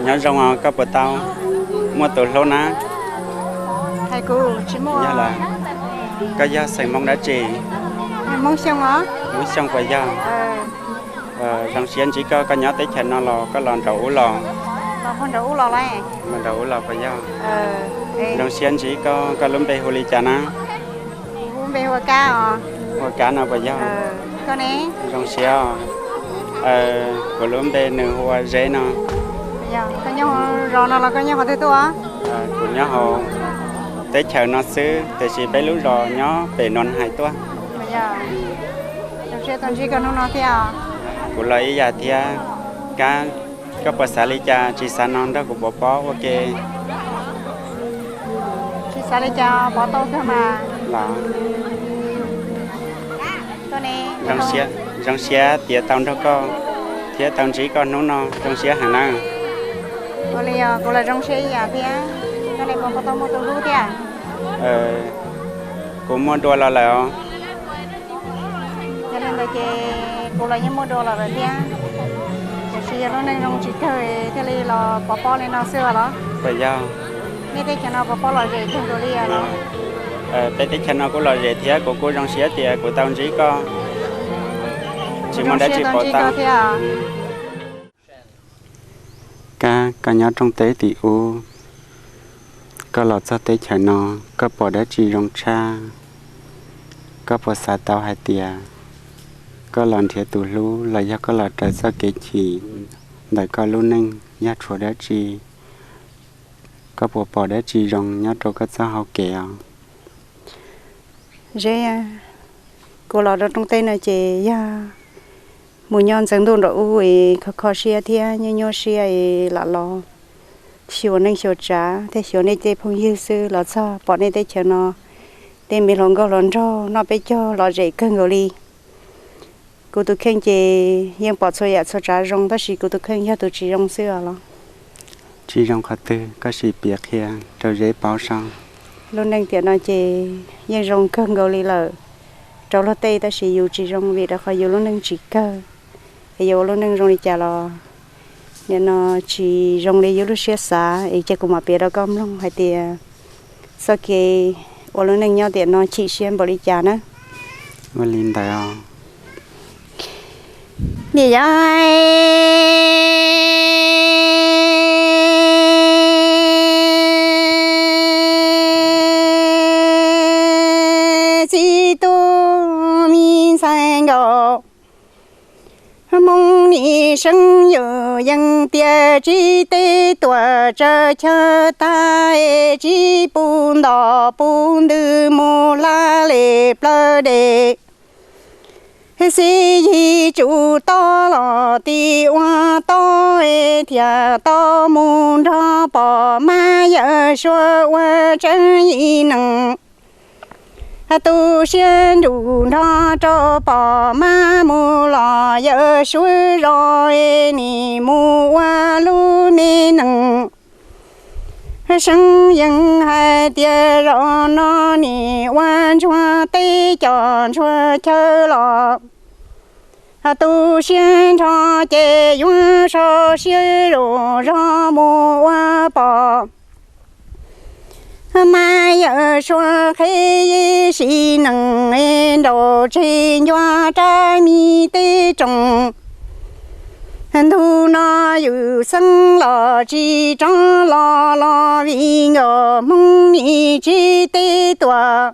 Nyob zoo os, koj puas tau muaj tus hlub na? Yog lawm. Koj yog xeem Hmoob dab tsi? Hmoob Xyooj puas yog? Zoo siab ntsib koj, koj nyob teb chaws no los koj los nraum ub los? Los nraum ub los puas yog? Zoo siab ntsib koj, koj lub npe hu li cas na? Hu Kab no puas yog? Zoo siab. Kuv lub npe nws hu ua Zeb no. Kuv nyob hauv teb chaws no xwb, tiam sis peb lub zos nyob pem Nuam Hais tuaj. Kuv los ib yam thiab. Kab, koj puas xav li cas, tsis xav no nrog kuv pov pob ua ke? Tsis xav li cas, pov tau kawg mas. Los, zoo siab tias tau nrog koj thiab tau ntsib koj hnub no, zoo siab heev na. Ua li os, kuv los zoo siab ib yam thiab. Koj li puas tau muaj tus hlub thiab? Kuv muaj dua los lawm os. Yog li ntawd ces kuv los yeej muaj dua los lawm thiab, tiam sis yog lub neej zoo tsis kawg thiaj li los pov pob li no xwb os los? Puas yog? Nej teb chaws no pov pob lom zem kawg nkaus li os. Peb teb chaws no kuj lom zem thiab, kuv kuj zoo siab tias kuv tau ntsib koj. Tsis muaj dab tsi pov tau. Kab, koj nyob rooj teb tim ub, koj los txog teb chaws no, koj pom dab tsi zoo tshaj? Koj puas xav tau hais tias koj los nrhiav tus hlub los yog koj los raws txoj kev chim ntawm koj lub neej yog tshuav dab tsi? Koj puas pom dab tsi zoo nyob rau koj txoj hau kev os? Zeb, kuv los rau rooj teb no ces yog mus nyob ntxeev ntuj nraum ub es kho kho siab thiab nyuaj nyuaj siab es lam los xyuas neej xyuas tsav thiab xyuas nej tej phooj ywg xwb, los txog pom nej teb chaws no tej me hluas nkauj hluas nraug noj peb caug lom zem kawg nkaus li. Kuv tus kheej ces yeej pom txhua yam txhua tsav zoo, tab sis kuv tus kheej yog tus tsis zoo xwb os los? Tsis zoo qhov twg, koj sim piav qhia rau Zeb paub saib. Lub neej tiam no ces yeej zoo kawg nkaus li lawm rau luag tej, tab sis yus tsis zoo vim rau qhov yus lub neej tsis kawg. Es yuav ua lub neej zoo li cas los nim no tsis zoo li yus lub siab xav, es cia kuv mam piav rau koj mloog hais tias txoj kev ua lub neej nyob tiam no chim siab npaum li cas na. Ua li ntawd os. Niam yog txiv tub me ntxhais nkaus, Hmoob nim seeb yus yees tias tsis teb tuam tsaws chaw tag es tsis pub ntom pub ntws mus hla li plaws dej. Xib yig tsuj tob los tim ua tob es thiaj tau mus nrog pom mab yawm suav ua tseeb yim neeg. Tu siab nrug nrog rau pom mab mus los yawm suav zos es nim mus ua lub me neeg. Seeb yees hais tias zaum no nim ua ntsuag teb cov ntsuag chaw los tu siab nrho ces yuav so siab zog mus ua pom mab yawm suav qhib sim neej nraum tseg ncua rab me teb roog. Ntu no yus xeeb los tsis rov los los vim nkaus Hmoob nim tsis teb tuam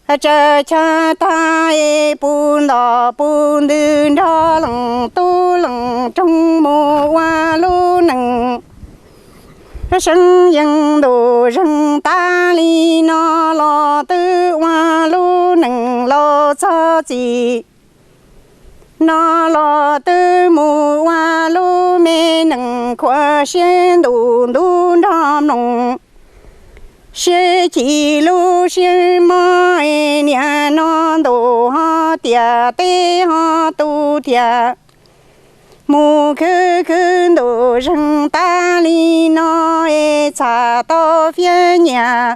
tsaws chaw tag es pub ntom pub ntws nrog leej tub leej roog mus ua lub neej. Seeb yees ntuj zeeg tas li no los twb ua lub neej laus txog txim, no los twb mus ua lub me neej khuam siab ntuj ntuj nrog mloog, siab chim lub siab mob es niaj no ntuj ho tiam teb ho tu thiaj mus khwv khwv ntuj zeeg tas li no es txham tau fiab nyiam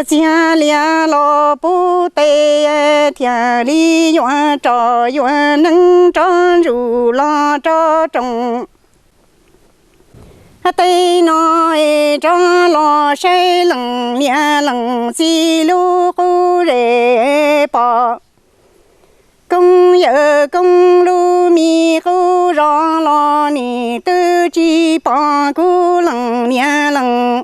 txiag lias los pub teb thiaj li yuav rov yuav neeb rov ntsuj los rov rooj. Teb no es rov los saib leej niam leej txiv lub qub zej pom koob yawm koob lub me qub zos los nim twb tsis pom kuv leej niam leej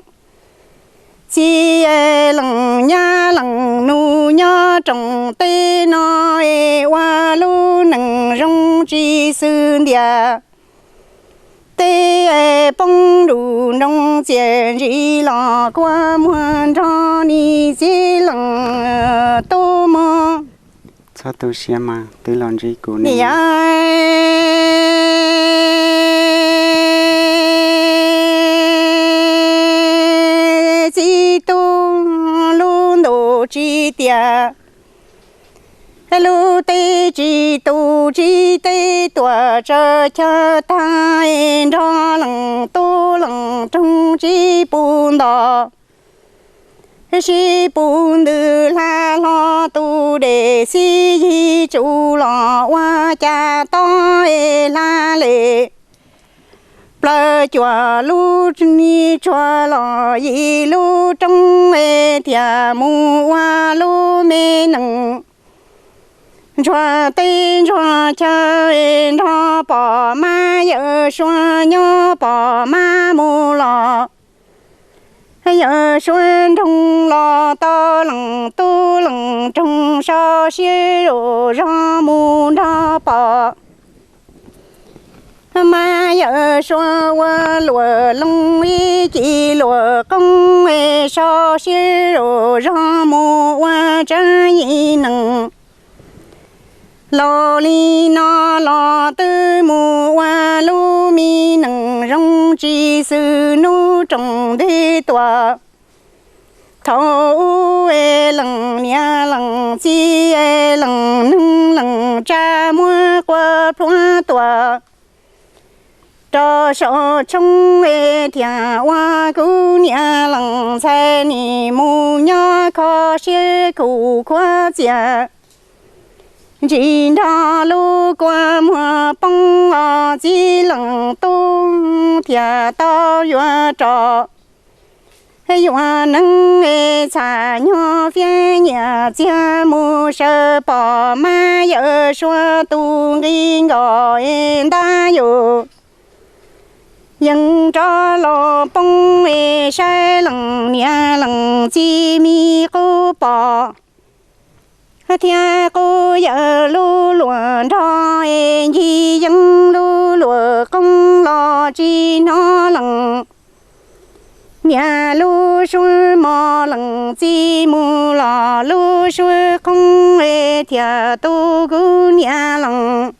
txiv leej nyab leej nus nyob rooj teb no es ua lub neej zoo tsis xwm ntiag. Teb poob nruj nroo txiaj ntsig los kua muag nrog nim txiv leej tub mog. Txhob tu siab mas twb los ntsib kuv ne. Yog txiv tub lub ntuj tsis tiag, lub teb tsis tu tsis teb tuam tsaws chaw tag es nrog leej tub leej roog tsis pub ntom, tsis pub ntws hla hlo tus dej xib yig tsuj los ua cas tob es hla li plaws cuam lub ni tsuag los yim lub roob es thiaj mus ua lub me neej. Ntsuag teb ntsuag chaw es nrog pom mab yawm suav nyob pom mab mus los, yawm suav nroog los tau leej tub leej roog so siab zog mus nrog pom mab yawm suav ua luam loo ib ci luam qoob es so siab zog mus ua tseeb yim neej. Laus li no los twb mus ua lub me neej zoo tsis xwm nub rooj ntev tuaj. Thaum ub es leej niam leej txiv es leej neeg leej tsa muab quaj plhuav tuaj rau saum tshoob es thiaj ua kuv niam leej ntxhais nim mus nyob kho siab khuv khuav txiaj. Ntsis nrog lub kua muag poob os txiv leej tub thiaj tau yuav rov Yuav neeg es txham nyog fiab nyiam txiag mus sawv pom mas yawm suav tus nqi nkos es ntab yus yeej rov los poob es saib leej niam leej txiv me qub pom. Thiab qub yawm lub luam nrog es ncig yeeb lub luam qoob los tsis hnov leej niam lub suab mos leej txiv mus los lub suab qoob es thiaj tu kuv niam leej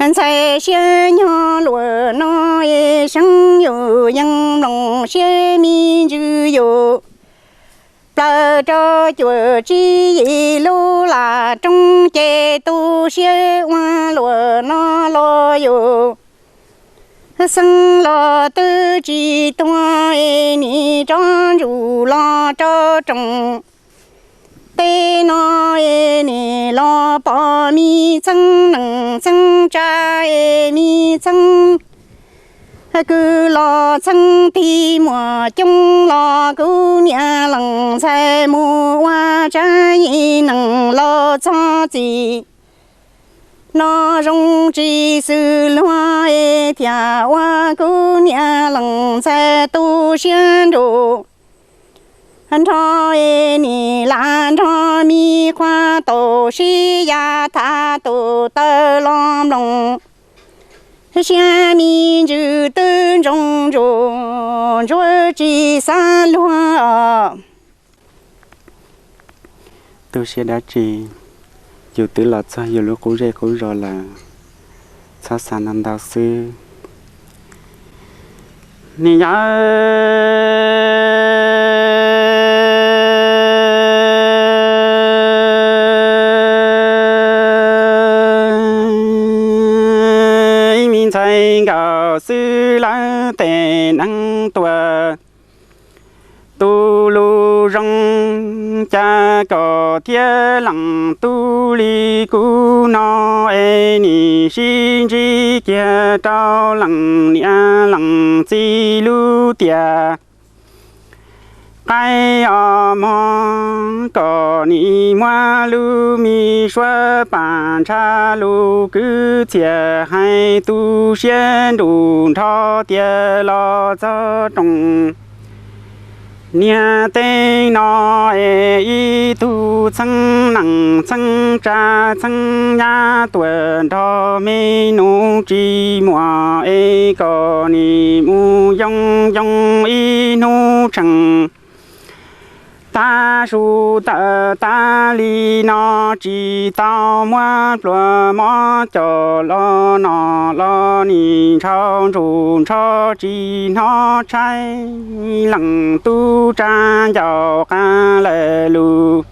ntxhais siab nyog luam no es seeb yus yeej mloog siab me ntsws yus plaws rau cuaj tsib yim lub lam roog ces tu siab ua luam no los yus xeeb los twb tsis tuag es nim rov ntsuj los rau rooj teb no es nim los pom me txheeb nees txheeb tsa es me txheeb kwv los txheeb tig muaj coob los kuv niam leej ntxhais mus ua tsab yim neeg laus txog txim no zoo tsis xws luag es thiaj ua kuv niam leej ntxhais tu siab nruj nrho es nim lam nrog me qhua tau sib ya tham tus taw los mloog siab me ntsws twb ntsoov ntsuj ntsuav tsis xav luag. Tu siab dab tsi, yus twb los txog yus lub qub zej qub zos lawm, txhob xav ntau ntau xwb. Nim yog ib me ntxhais nkauj xwb lawm tes neeg tuaj tu lub zoo cas kom thiab leej tub li kuv no es nim sib ntsib kiag rau leej niam leej txiv lub tiaj qaib os mog, kom nim muab lub me suab pam ntsha lub kwv txhiaj hais tu siab nruj nrho tias los txog rooj niam teb no es ib tug txheeb nees txheeb tsa txheeb nyab tuaj nrog me nus tsis muaj es kom nim mus yoo yoo ib hnub tsheej tag su tawm tas li no tsis tau muab pluas mov coj los no los nim ntshaus ntsuj ntsho tsis hnov tshaib leej tub tsa ncauj qab lawm lus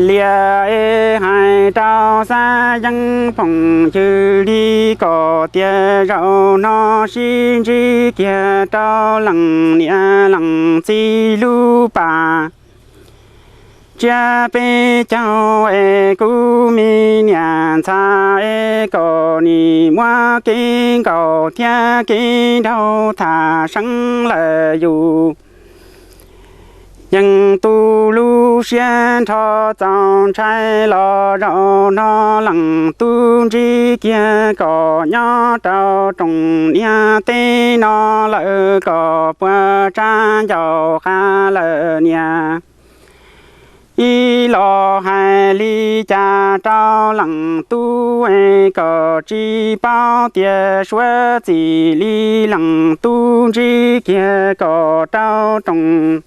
lias es hais rau xab yeeb phooj ywg li kom tias zaum no sib ntsib kiag rau leej niam leej txiv lub pas tsiab peb caug es kuv me niam ntxhais es kom nim muab kev nkaum thiab kev nraug tham seeb lawm yus yeej tu lub siab nrho txaus ntshai los zaum no leej tub ntsib kiag kom nyob rau rooj niam teb no lawm kom puas tsa ncauj qab lawm niam. Ib los hais li cas rau leej tub es kom tsis paub tias suav txim li leej tub ntsib kiag kom rau rooj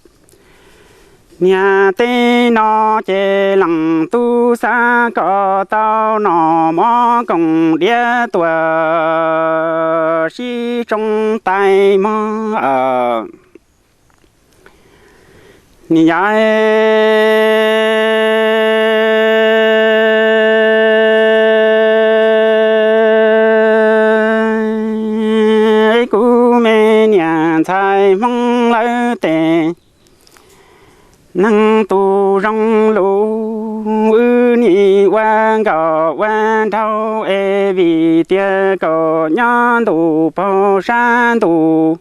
niam teb no ces leej tub xav kom tau noj mov koom diav tuaj sib tsoo tais mog. Nim yog kuv me niam ntxhais Hmoob lawv tes neeg tus zoo lus wb nim ua nkauj ua nraug es vim tias kom nyob ntuj paug sab ntuj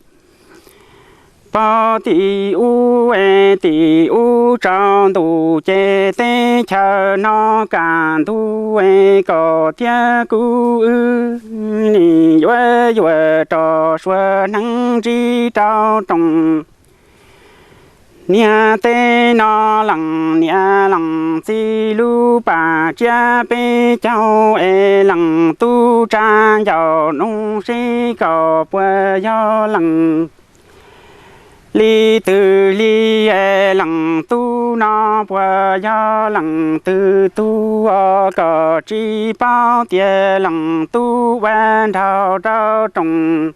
Pog tim ub es tim ub tsaus ntuj ces teb chaws no kaj ntug es koj thiab kuv wb nim yuav yuav rau suav hneev ntsib rau rooj. Niag teb no leej niam leej txiv lub paj tsiab peb caug es leej tub tsa ncauj nug seb koj puas yog leej li twg li es leej tub no puas yog leej twg tug os, koj tsis paub tias leej tub ua nraug rau rooj.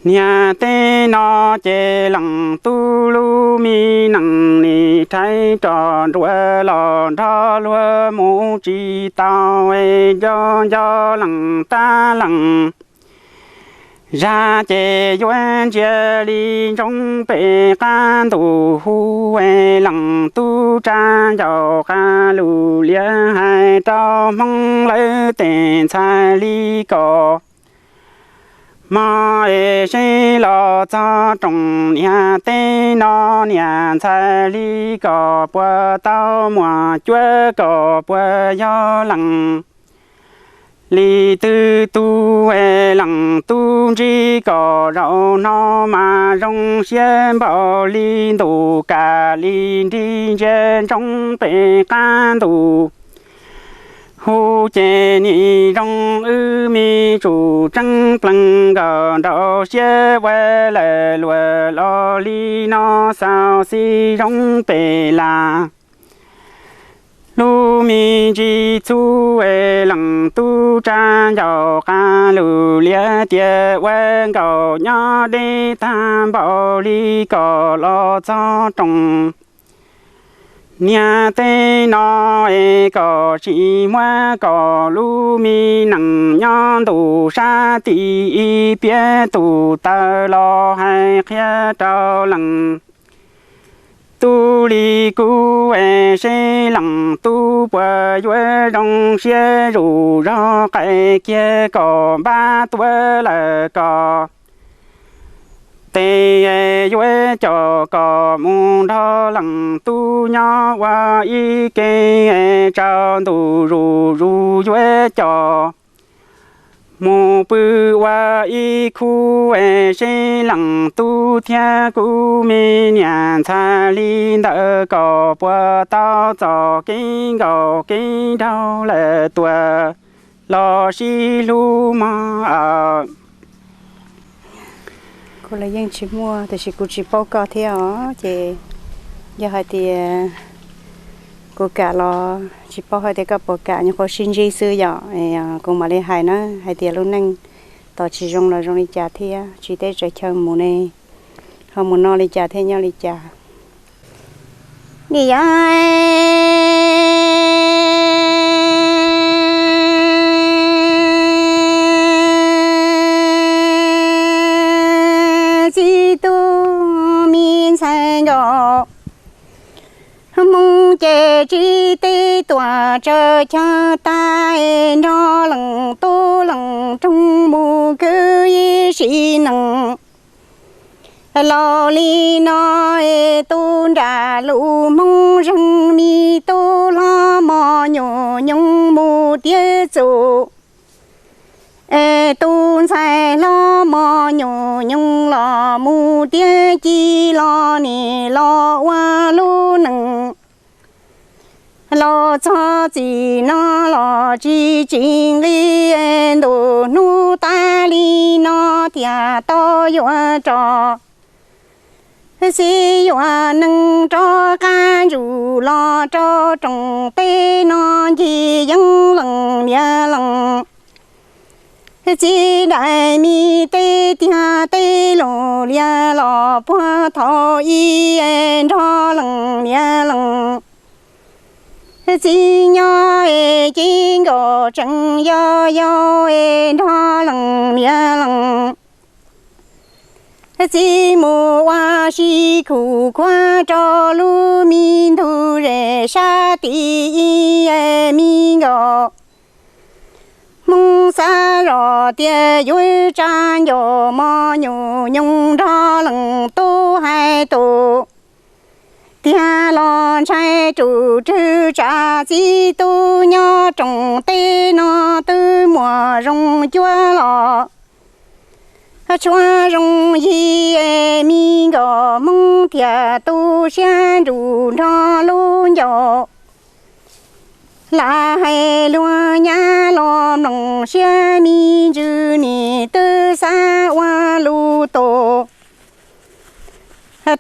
Niag teb no ces leej tub lub me nees nim rhais roj nruas los nrog luag mus tsis tau, nco nco leej tab leej zag ces yuav ntsia li ntsoov pem qab ntuj hu. Leej tub tsa ncauj qab lug liab hais rau Hmoob lawv tej ntxhais li koj mog es seb los txog rooj niag teb no niag ntxhais li koj puas tau muaj cuab, koj puas yog leej li twg tug es leej tub ntsib koj zaum no mas zoo siab npaum li ntuj kaj li nrig ntsia ntsoov pem qab ntuj hu ces nim zoo wb me tsuj tseeb plees nkauj nraug siab ua lawm luag los li no xaus xij zoo pem lam lub me ntsis txhub es leej tub tsa ncauj qab lug liab tias ua nkauj nyob deb tag npaum li koj los txog rooj niag teb no es koj tsis muab koj lub me nees nyob ntuj sab tim ib piab tus taw los hais qhia rau leej tub li kuv es seb leej tub puas yuav zoo siab zuj zog qais kiag koj npab tuaj lawm koj tes yuav coj koj mus nrog leej tub nyob ua ib ke tsaus ntuj zuj zus yuav coj mus pw ua ib khub es seb leej tub thiab kuv me niam ntxhais li ntawd koj puas tau txoj kev nkauj kev nraug lawm tuaj los sib hlub mog. Kuv los yeej tsis muaj tiam sis kuv tsis paub koj thiab os, ces yog hais tias kuv kam los tsis paub hais tias koj puas kam, nyuam qhuav sib ntsib xwb yom. Kuv mam li hais na hais tias lub neej tos tsis zoo los zoo li cas thiab tsis teb tsaws chaw mus ne, ho mus noj li cas thiab nyob li cas. Nim yog txiv tub me ntxhais nkauj Hmoob ces tsis teb tuaj tsaws chaw tag, nrog leej tub leej roog mus khwv ib sim neej. Los li no es tub nram lub Hmoob zeeg me tub hlob mos nyuam nyoos mus tiav txuj, es tub ntxhais hlob mos nyuam nyoos los mus tiav ci los nim los ua lub neej. Los txog txij no los tsis tsis nqi, ntu hnub tas li no thiaj tau yuav rov, xib yuav neeg rov qab ntsuj los rau rooj teb no ncig yeeb leej niam leej txiv daim me teb tiag teb lug lias los puag thaum ub nrog leej niam leej txiv nyob es ci nkaus tseem yau yau es nrog leej niam leej txiv mus ua si khuj khuav rau lub me ntug zes sab tim ib es me nkaus Hmoob xav Os tias yuav tsa ncaus mos nyuj nyoos nrog leej tub hais tus, tiag los ntshai tus tswv tsav txiv tub nyob rooj teb no twb muaj zoo cuab los tshuav zoo yig me nkauj Hmoob thiaj tu siab nrug nrog lub ncauj. Lam hais luag nyab los mloog siab me ntsws nim twb xav ua lus tus.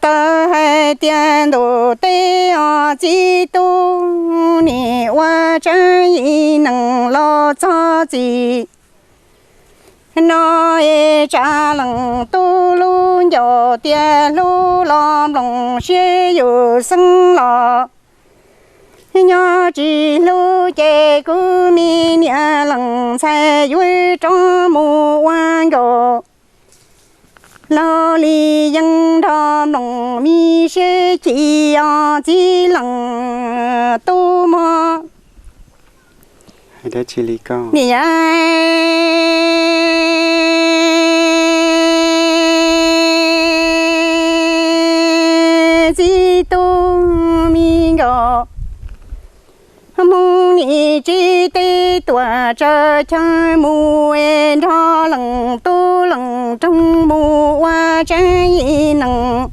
Tawv hais tias ntuj teb os txiv tub, nim ua tseeb yim neeg los txog txim no es tsa leej tub lub ncauj tias hlub los mloog siab yus xeeb los nyob tsis hlub ces kuv me niam leej ntxhais yuav rov mus ua nkaus. Laug Lis Yeeb nrog mloog me siab chim os txiv leej tub mog. Niam, txiv tub me nkauj Hmoob nim tsib teb tuaj tsaws chaw mus es nrog leej tub leej roog mus ua tseeb yim neeg.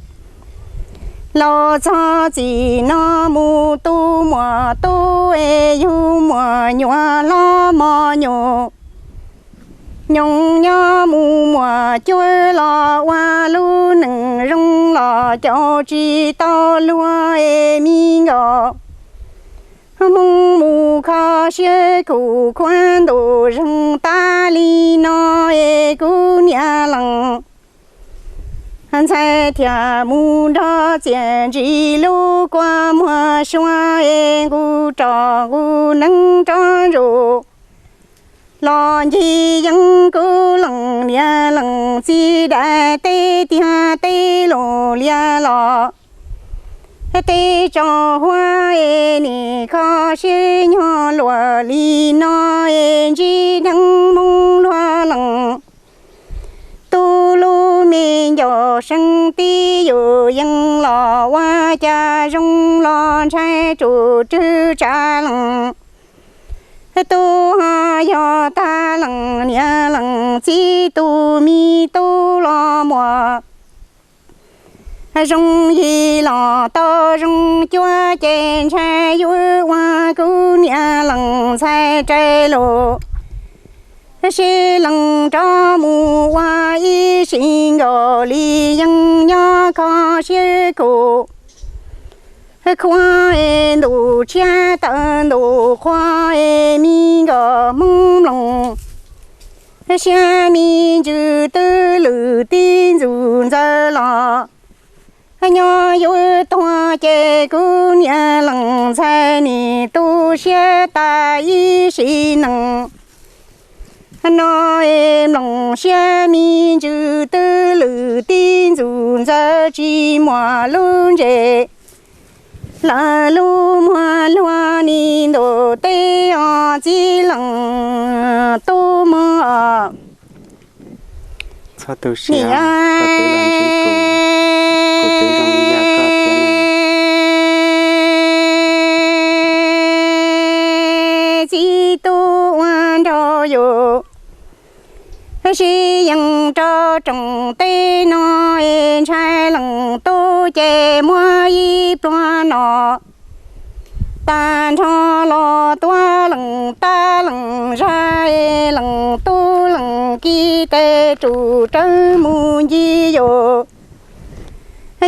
Los txog txim no mus tu muam tub es yug muam nyuam hlob mos nyuj nyoos nyob mus muam cuab los ua lub neej zoo los caum tsis tau luag es me nkauj Hmoob mus kho siab khum khuav ntuj zeeg tas li no es kuv niam leej ntxhais thiaj mus nrog txiaj ntsim lub kua muag sua es nqus roj nqus neeb rov ntsuj los ncig yeeb kuv leej niam leej txiv daim teb tiag teb lus lias los teb tso huab es nim kho siab nyog luag li no es ntsib dheev Hmoob luag leej tub lub me ncauj seeb tib yus yees los ua cas zoo los ntshai tus tswv tsav leej tub ho yog tag leej niam leej txiv tus me tub los muaj zoo yig los tau zoo cuab ces ntshai yuav ua kuv niam leej ntxhais rais lus sib leej rov mus ua ib sim nkaus li yees nyob kho siab khum khuav es ntuj tshiab tawm ntuj qhua es me nkauj Hmoob mloog siab me ntsws twb lwm tib ntxuj ntxaws los nyob yuav tuag ces kuv niam leej ntxhais nim tu siab tas ib sim neej no es mloog siab me ntsws twb lwm tib ntxuj ntxaws tsis muaj lub ntses lawm lub muag luag nim ntuj teb os txiv leej tub mog. Niam, txiv tub ua nraug yus sib yees rau rooj teb no es ntshai leej tub ces muab ib pluag no tag nrho los tuav leej tab leej zag es leej tub leej kiv tes rus rawv mus ncig yus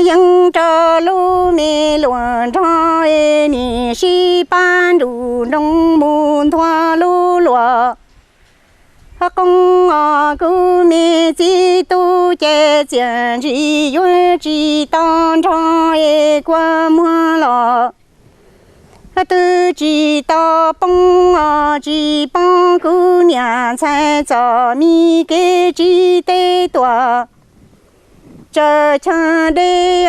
yees rau lub me luas nrog es nim sib pab nrug nroos mus nthua lub luas qoob os kuv me txiv tub ces txiaj ntsig yuav tsis tau nrog es kua muag los twb tsis tau poob os tsis poob kuv niam ntxhais txom me kev tsib teb tuaj tsaws chaw deb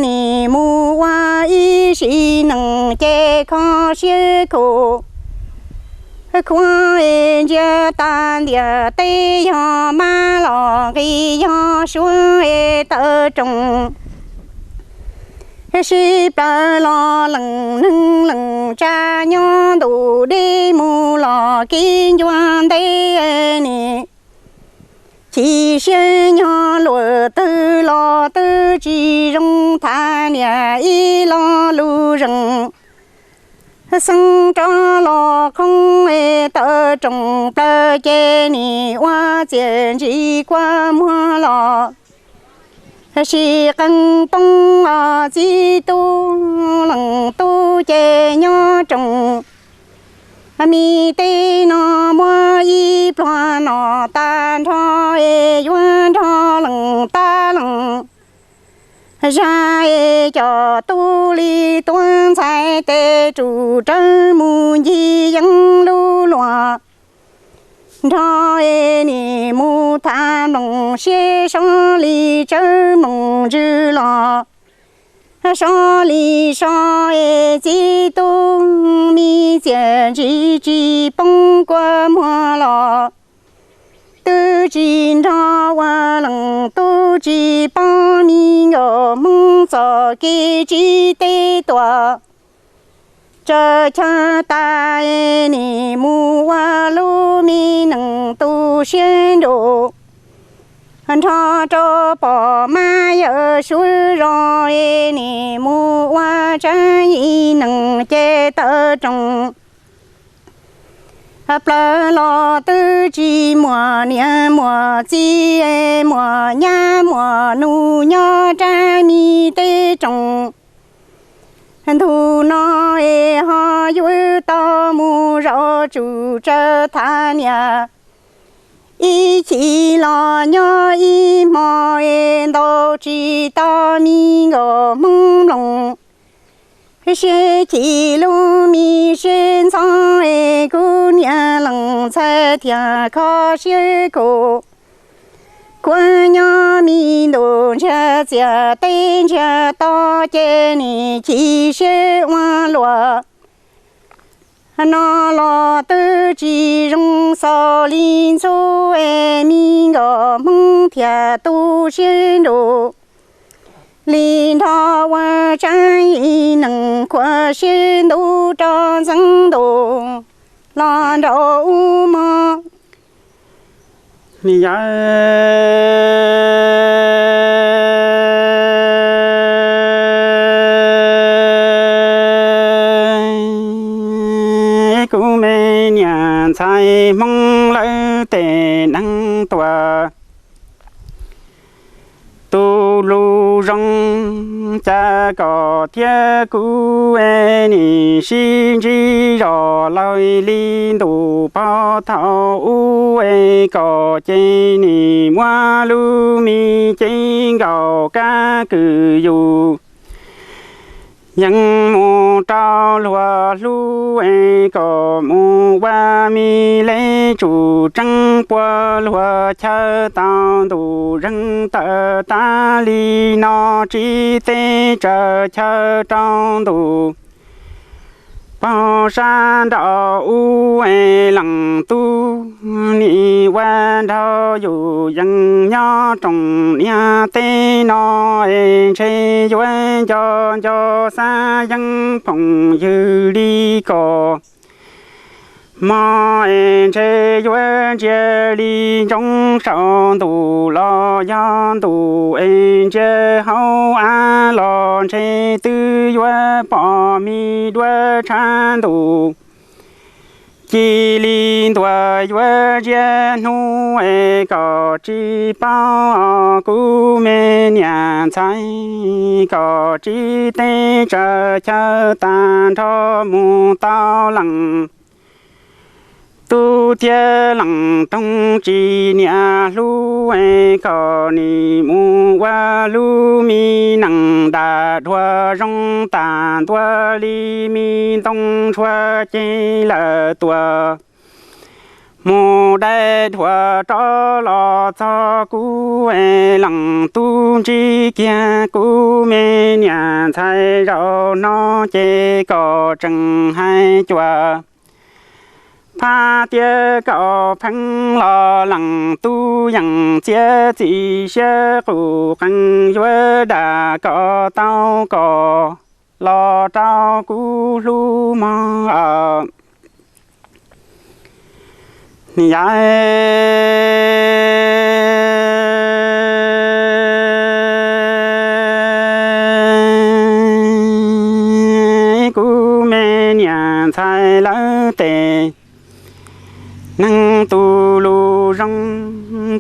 nim mus ua ib sim neej ces kho siab khum Khuab es ntsia tas ntiam teb yog mab los nqis yog suab es taw roos. Sib plaws los lees neeg lees tsa nyob ntuj deb mus los kev ncua ntej nim chim siab nyob luam twg los twb tsis zoo tham niam ib lo lus zees. Xeeb rov los khoob es taw roos plaws ces nim ua txiam ntsis kua muag los sis qee poob os txiv tub lees tub ces nyob roos. Mi teb no muab ib pluag no tag nrho es yuav nrog lees tab lees zag es cov tub li tuab ntxhais tes rus rawv mus ncig yeeb lub luam nrho es nim mus tham mloog seb sob li tsawb mloog ntsws los sob li so es txiv tub mi txiam ntsis tsis poob kua muag los twb tsis nrog ua lees tub tsis paub mi nkaus hmoob txoj kev tsis teb tuam. Tsaws chaw tas es nim mus ua lub me nees tu siab nruj nrog rau pog mab yawm suav zos es nim mus ua tsab yim nees ces taw roos. Plaws los twb tsis muaj niam muaj txiv muaj nyab muaj nus nyob rab mi teb roos. Ntu no es ho yuav tau mus zaum tsum tsaws tham niam. Ib chim los nyob ib hmo es ntaus tsis tau mi nkaus hmoob mloog. Seb chim lub mi seb ntxov es kuv niam lees ntxhais thiaj kho siab kuv. Kuv nyob mi ntuj ntsiag txias teb ntsiag to ces nim chim siab ua luam. No los twb tsis zoo xaus li ntxub es mi nkaus hmoob thiaj tu siab nruj li nrog ua tsab yim nees khuam siab ntuj rau ntxeev ntuj los nraum ub mog. Ni yawg kuv me niam ntxhais hmoob lawv tej neeg tuaj tu lus zoo, cas kom thiab kuv es nim sib ntsib zos laus li ntuj pog thaum ub es kom ces nim muab lub me cev nkaus kab kwm yus yeej mus rau luag hlub es kom mus ua mi lej tsum tseeb puag luag chaw tau ntuj zeeg tawm tas li no tsis teb tsaws chaw rau ntuj pog sab nraum ub es leej tub nim ua nraug yus yeej nyob rooj niam teb no es ntshe yuav nco nco xav yeeb phooj ywg li kom mog es ntshe yuav ntsia li ntsoov saum ntuj los yog ntuj es ntsia hauv av los ntshe twb yuav pom mi duab tshav ntuj ci li ntuas yuav ziab hnub es kom tsis paub kuv me niam ntxhais kom tsis teb tsaws chaw tag nrho mus tau leej tub thiab leej roog tsis niam hlub es kom nim mus ua lub mi neej dag dhuav zoo tag ntua li mi ntoo ntshua ceg lawm tuaj mus dai dhuav rov los txog kuv es leej tub ntsib kiag kuv me niam ntxhais zaum no ces kom tseem hais cuam qab tiab kom pheej los leej tub yeej txiav txim siab qus qees yuav dag kom tau kom los rau kuv hlub mog. Yam kuv me niam ntxhais lawv tes neeg tu lus zoo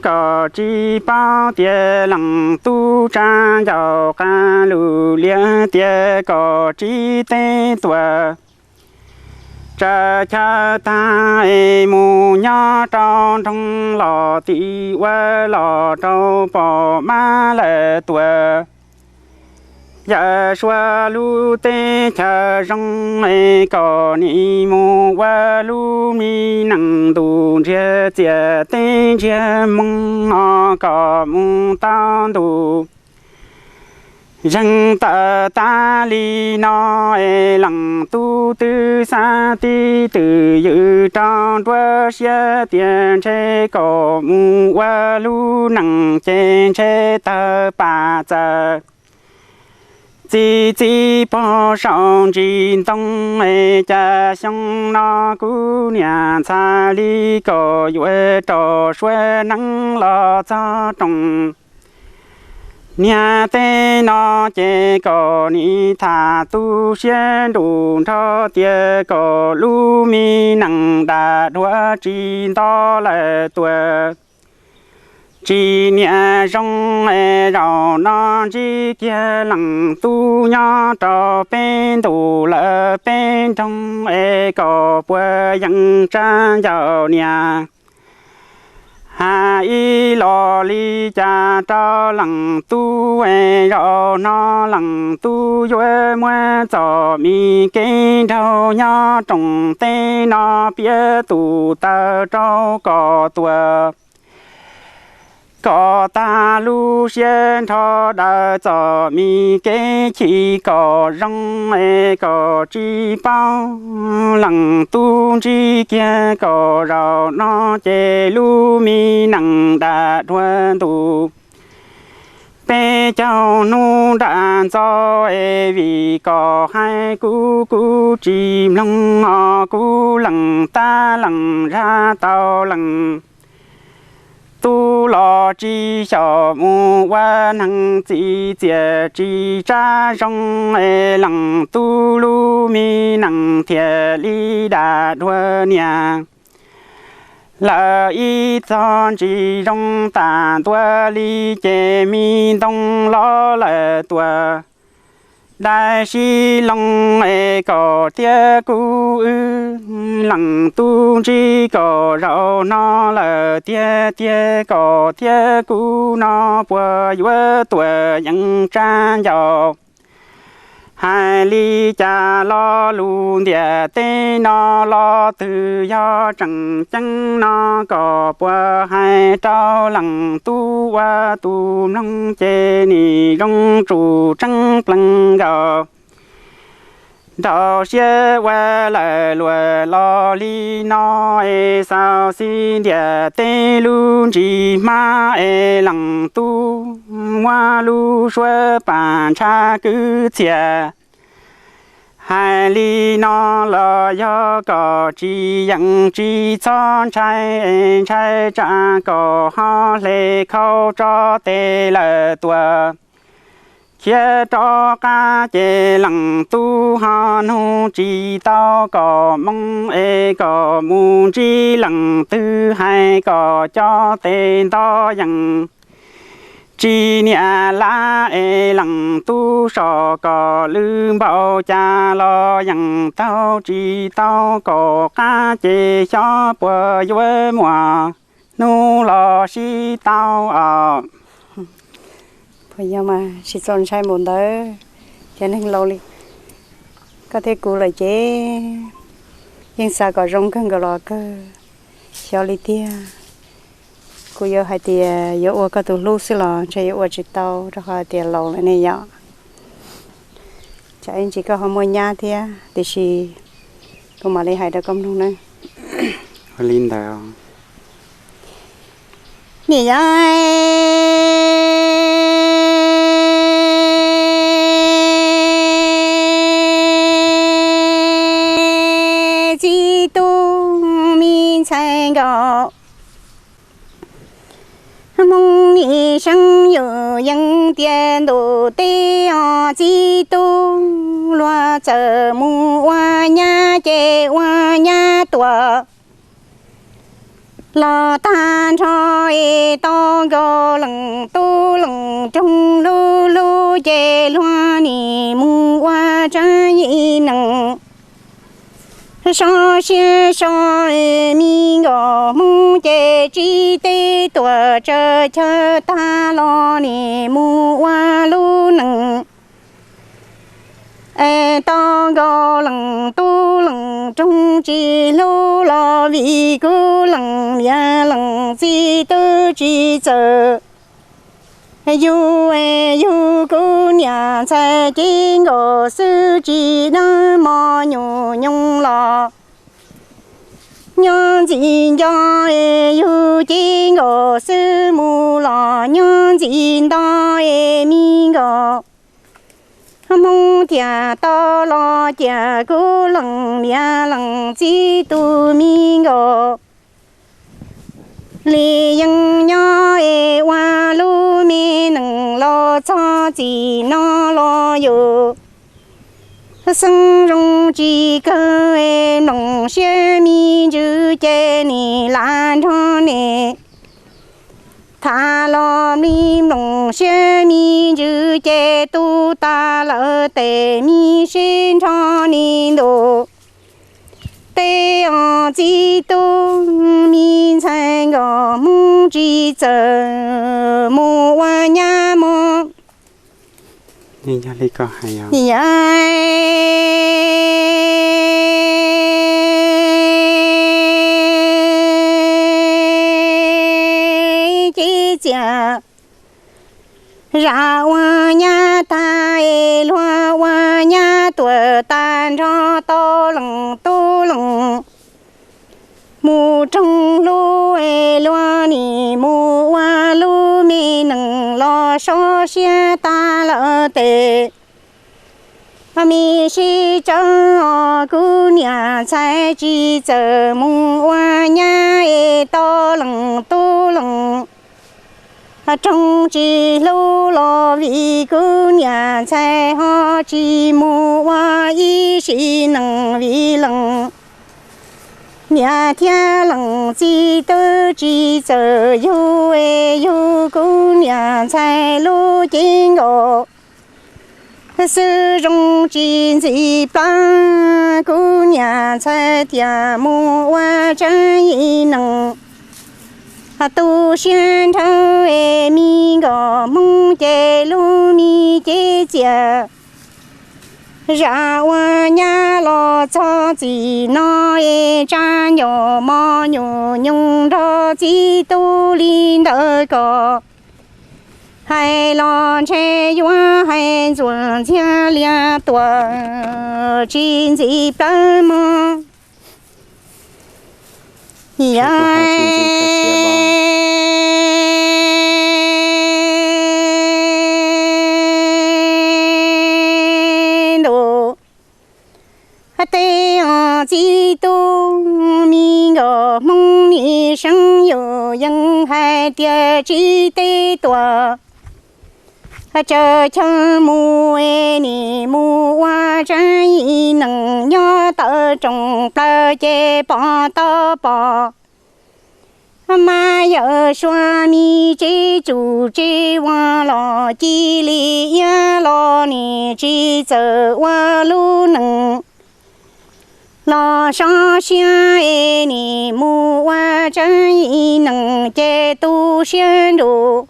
kom tsis paub tias leej tub tsa ncaus qab lus liab tias kom tsis teb tuaj. Tsam chaw tag es mus nyob rau nroog los tim ua los rau pom mab lawm tuaj. Yawm Suav lub teb chaws zoo es kom nim mus ua lub me neej ntuj ntsiag txias teb ntsiag moo os kom mus tau ntuj. Zeeg tawm tas li no es leej tub twb xav tib twm ywm rau nruab siab tias ntshe kom mus ua lub neej ces ntshe tawg pam txawm txi txiv pog saum ntsis ntoo es cas xyoo no kuv niam ntxhais li kom yuav rau suav neeb los txog rooj. Niag teb no ces kom nim tham tu siab nruj nrho tias kom lub me neej dam duav tsis nto lawm tuaj. Tsis niam zoo es zaum no ntsib kiag leej tub nyob rau peb ntuj lawm peb nroog es kom puas yeej tsa ncaus niam. Hais ib los li cas rau leej tub es zaum no leej tub yuav muab txom mi kev nraug nyob rooj teb no piav tus taw rau kom tuaj. Kom tag lub siab nrho daws txom mi kev chim kom zoo es kom tsis paub leej tub ntsib kiag kom zaum no ces lub me neej dam duav ntuj. Peb caug hnub nram ntxo es vim kom hais kuv kuv tsis mloog os kuv leej tab leej zaj tau leej tub los tsis xyaum mus ua neeg txi txias tsis tsa zoo es leej tub lub me neej thiaj li dam duav niam. Lawm ib txog ntsis zoo tas ntua li ces me ntoo los lawm tuaj. Dai sib loo es kom thiab kuv wb leej tub ntsib kom zaum no lawm tiag tiag kom thiab kuv no puas yuav tuaj yeej tsa ncaus. Hais li cas lo lus ntiaj teb no los twb yog tseem ceeb no kom puas hais rau leej tub ua tus mloog ces nim zoo tsum tseeb plees nkaus. Nraum siab ua lawm luag los li no es xaus xij ntiaj teb lub ntsig hmab es leej tub muab lub suab pam ntshav kwv txhiaj. Hais li no los yog kom tsis yeem tsis txhob ntshai es ntshai tsam kom ho hle khau tso tes lawm tuaj. Khiav rov qab ces leej tub ho nug tsis tau kom moo es kom mus ntsib leej twg hais kom cov tes nto yees. Tsis niam lab es leej tub so kom lwj npaum cas los yeej taug tsis tau kom qab ces xyov puas yuav muaj hnub los sib tau os. Puas yog mas tsis txaus ntshai npaum ntawd, cov neeg laus li koj thiab kuv lawm ces yeej xav kom zoo kawg nkaus los kawg. Xyov li tiag, kuv yuav hais tias yuav ua koj tus hlub xwb los ntshe yuav ua tsis tau rau qhov hais tias laus lawm ne yom. Tsam ib ntsis koj ho muaj nyab thiab, tiam sis kuv mam li hais rau koj mloog na. Ua li ntawd. Niam yog txiv tub me ntxhais nkaus, Hmoob nim seeb yus yeej tias ntuj teb os txiv tub, luag txawm mus ua nyab ces ua nyab tuag los tag nrho es tau nkaus leej tub leej roog hlub hlub ces luag nim mus ua tseeb ib neeg. Sov siab so me nkauj Hmoob ces tsis teb tuag tsawg chaw tag los nim mus ua lub neej. Es tau nkaus leej tub leej roog tsis hlub los vim kuv leej niam leej txiv twb tsis txawj yug, yug kuv niam ntxhais ces nkaus xwb tsis dab mos nyuj nyoos los nyob ntxiv nco, yug ces nkaus xwb mus los nyob ntxiv nto es me nkauj Hmoob thiaj tau los cia kuv leej niam leej txiv tus me nkauj li yeej nyob es ua lub me neej los txog txij no los yus xeeb zoo tsis kawg es mloog siab me ntsws ces nim lam nrog nim tham los me mloog siab me ntsws ces tu tas lawm tes me sib nrog nim ntuj teb os txiv tub me ntxhais nkaus Hmoob tsis txawj mus ua nyab mog. Yog li koj hais yog ces txias zam ua nyab tag es luag ua nyab tuag tag nrho tau leej tub leej mus roog hlub es luag nim mus ua lub me neej los sov siab tag lawm tes me sib tsaws os kuv niam ntxhais tsis txawj mus ua nyab es tau leej tub leej roog tsis hlub los vim kuv niam ntxhais ho tsis mus ua ib sim neej vim leej niam thiab leej txiv twb tsis txawj yug es yug kuv niam ntxhais lub cev nkaus xwb zoo tsis ntxim plab kuv niam ntxhais thiaj mus ua tseeb ib neeg tu siab nrhawv es me nkauj Hmoob ces lub me cev txias zam ua nyab los txog txij no es tsa ncauj mos nyuj nyoos nrog txiv tub li ntawd kom hais los ntshe yuav hais ntxuav ntxiag lias tuaj tsis ntxim plab mog. Yog ntuj teb os txiv tub me nkauj Hmoob nim seeb yus yeej hais tias tsis teb tuaj tsawg chaw mus es nim mus ua tseeb ib neeg nyob tawm rooj plaws ces pom tau pom mas yawm suav me tsev tsuj tsev vag los cia li iab los nim tsis txawj ua lub neej los sov siab es nim mus ua tseeb ib neeg ces tu siab nruj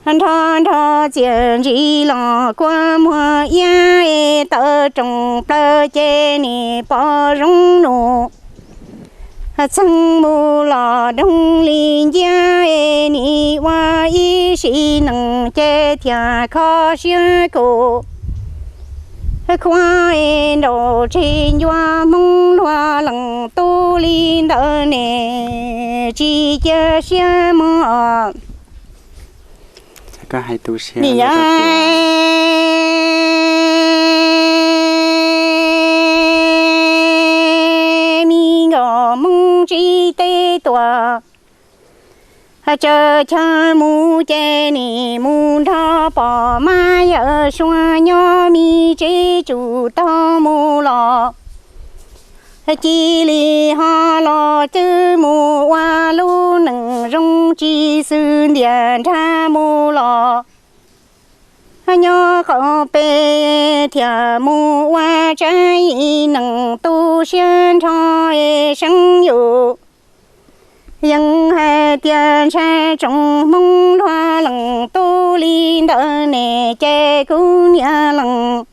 nrho nrog txiaj ntsig los kua muag iab es tawm rooj plaws ces nim pom zoo nus txheej mus los doog li nciab es nim ua ib sim neej ces thiaj kho siab kuj Khuab es nraum tseg ncua Hmoob luag leej tub li ntawd ne, tsis cia siab mog. Nim yav me nkauj Hmoob tsib teb tuaj, tsaws chaw mus ces nim mus nrog pom mab yawm suav nyob me tsev tsum tau mus los. Cia li ho los cwb mus ua lub neej zoo tsis xwm ntiag nrag mus los. Nyob qaum pem thiaj mus ua tsav ib neeg tu siab nrho es seev yus. Yeej hais tias ntshai tsoom Hmoob luag leej tub li ntawd ne, ces kuv niam leej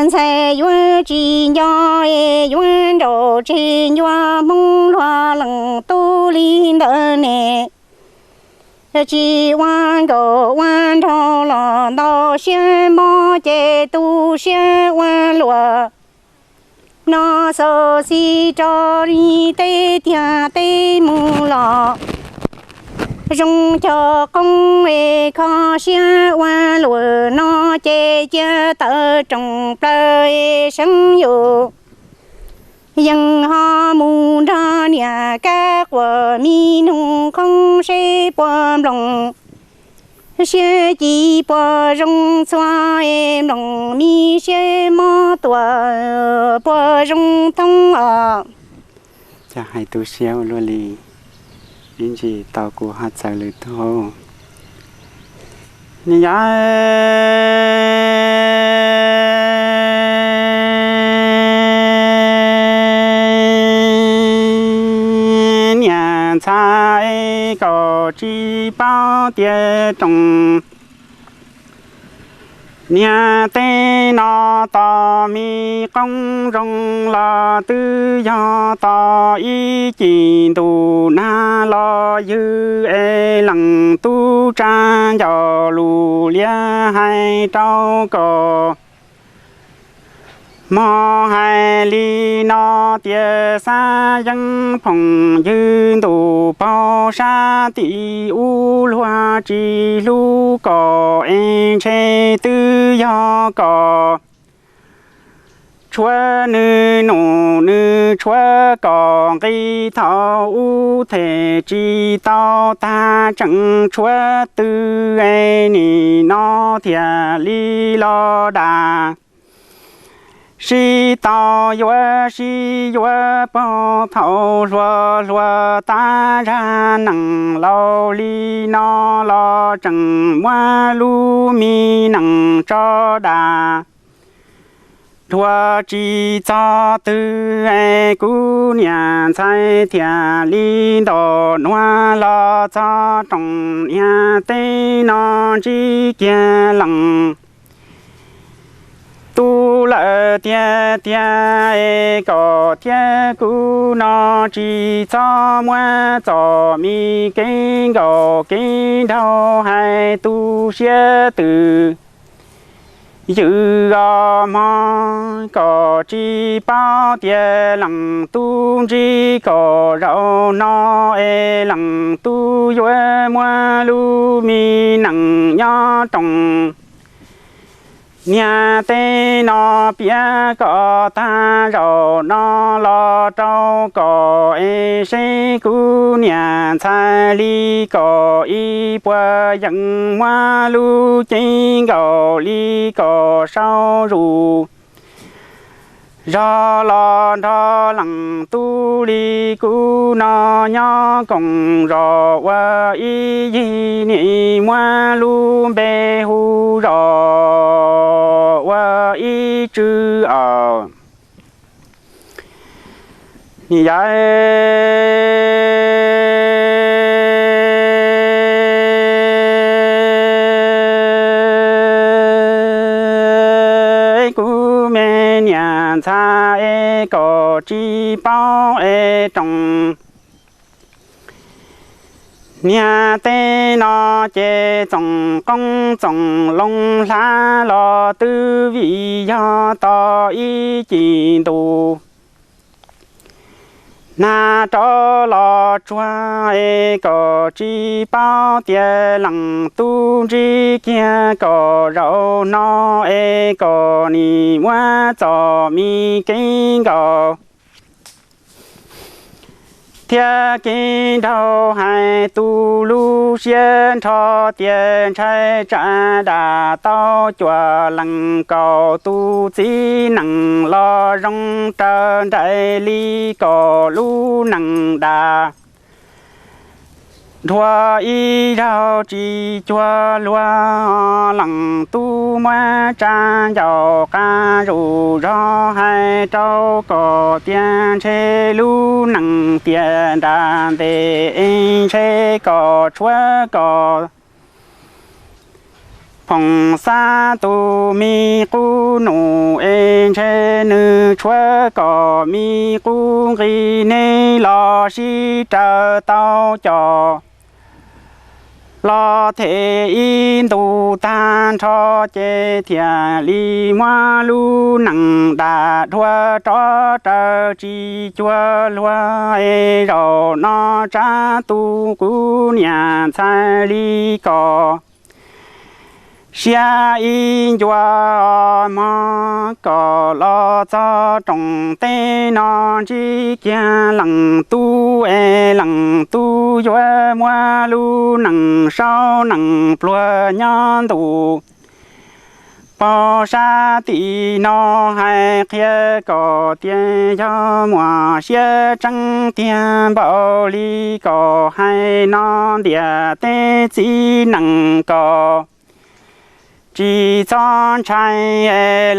ntxhais yuav tsis nco es yuav nraum tseg ncua Hmoob luag leej tub li ntawd ne. Tsis ua nkauj ua nraug los ntau siab mob ces tu siab ua luaj. No xaus xis rau li teb tiag teb mus los zoo cog qoob es kho siab ua luaj no ces cia tawm rooj plaws es seev yus. Yeej ho mus nrog niam kab quas mi nug qoob seb puas nploos siab ci puas zoo txhua es nploos mi siab mob tuaj puas zoo thoob os. Cov hais tu siab ua luaj li, ib ntsis tau kuv ho txaws lwm tus. Nim yav niam ntxhais kaum tsib paub tiav roos. Niag teb no tos me qoob zoo los twb yog tos ib cim ntuj nag los ywg es leej tub tsa ncauj lus liab hais rau kom mog hais li no tias xav yeeb phoom ywg ntuj paug sab tim ub luag tsis hlub kom es ntshe twb yog kom tshuav nws num nws tshuav kom nqi thaum ub them tsis tau tag tseem tshuav twg es nim no thiaj li los dam. Sib tau yuav sib yuav puag thaum hluas hluas tab zag neej laus li no los tseem muab lub me neej tso dam. Dhuav tsis txog twg es kuv niam ntxhais thiaj li ntaus nuav los txog rooj niag teb no ntsib kiag leej tub lawm tiag tiag es kom thiab kuv no tsis txhob muab txom mi kev nkaum kev nraug hais tu siab twm ywm os mog, kom tsis paub tias leej tub ntsib kom zaum no es leej tub yuav muab lub me neej nyob rooj niag teb no piav kom tag zaum no los rau kom es seb kuv niam ntxhais li kom ib puas yeej muab lub cev nkaum li kom sau zus zog los nrog leej tub li kuv no nyob koom zos ua ib yig, nim muab lub npe hu zos ua ib tswv os. Nim yav kuv me niam ntxhais es kom tsis paub es rooj Niag teb no ces txoom qoob txoom loo hlav los twb vim yog tau ib cim ntus. Nag rov los tsuag es kom tsis paub tias leej tub ntsib kiag kom zaum no es kom nim muab txom me kev nkaus thiab kev nraug hais tu lub siab nrho tias ntshai tsam dam tau cuam lees kaum tus txiv nees los zoo raws nraim li kom lub nees dam dhuav ib zaug tsis cuag luag. Leej tub muab tsa ncaus qab zuj zog hais rau kom tiag ntshe lub nees tiam nram ntes es ntshe kom tshuav kom phoom xab tus me qub num es ntshe nws tshuav kom me qub nqi neb los sib raws tau cov los them ib ntus tag nrho ces thiaj li muab lub nees dam dhuav rov raws tsis cuag luag. Zaum no tsab tus kuv niam ntxhais li kom siab ib ncua mog kom los txog rooj teb no ntsib kiag leej tub es leej tub yuav muab lub nees saub nees pluag nyob ntu paug sab tim no hais qhia kom tias yog muaj siab tseeb tiag npaum li kom hais no ntiaj teb txiv nees kom tsis txhob ntshai.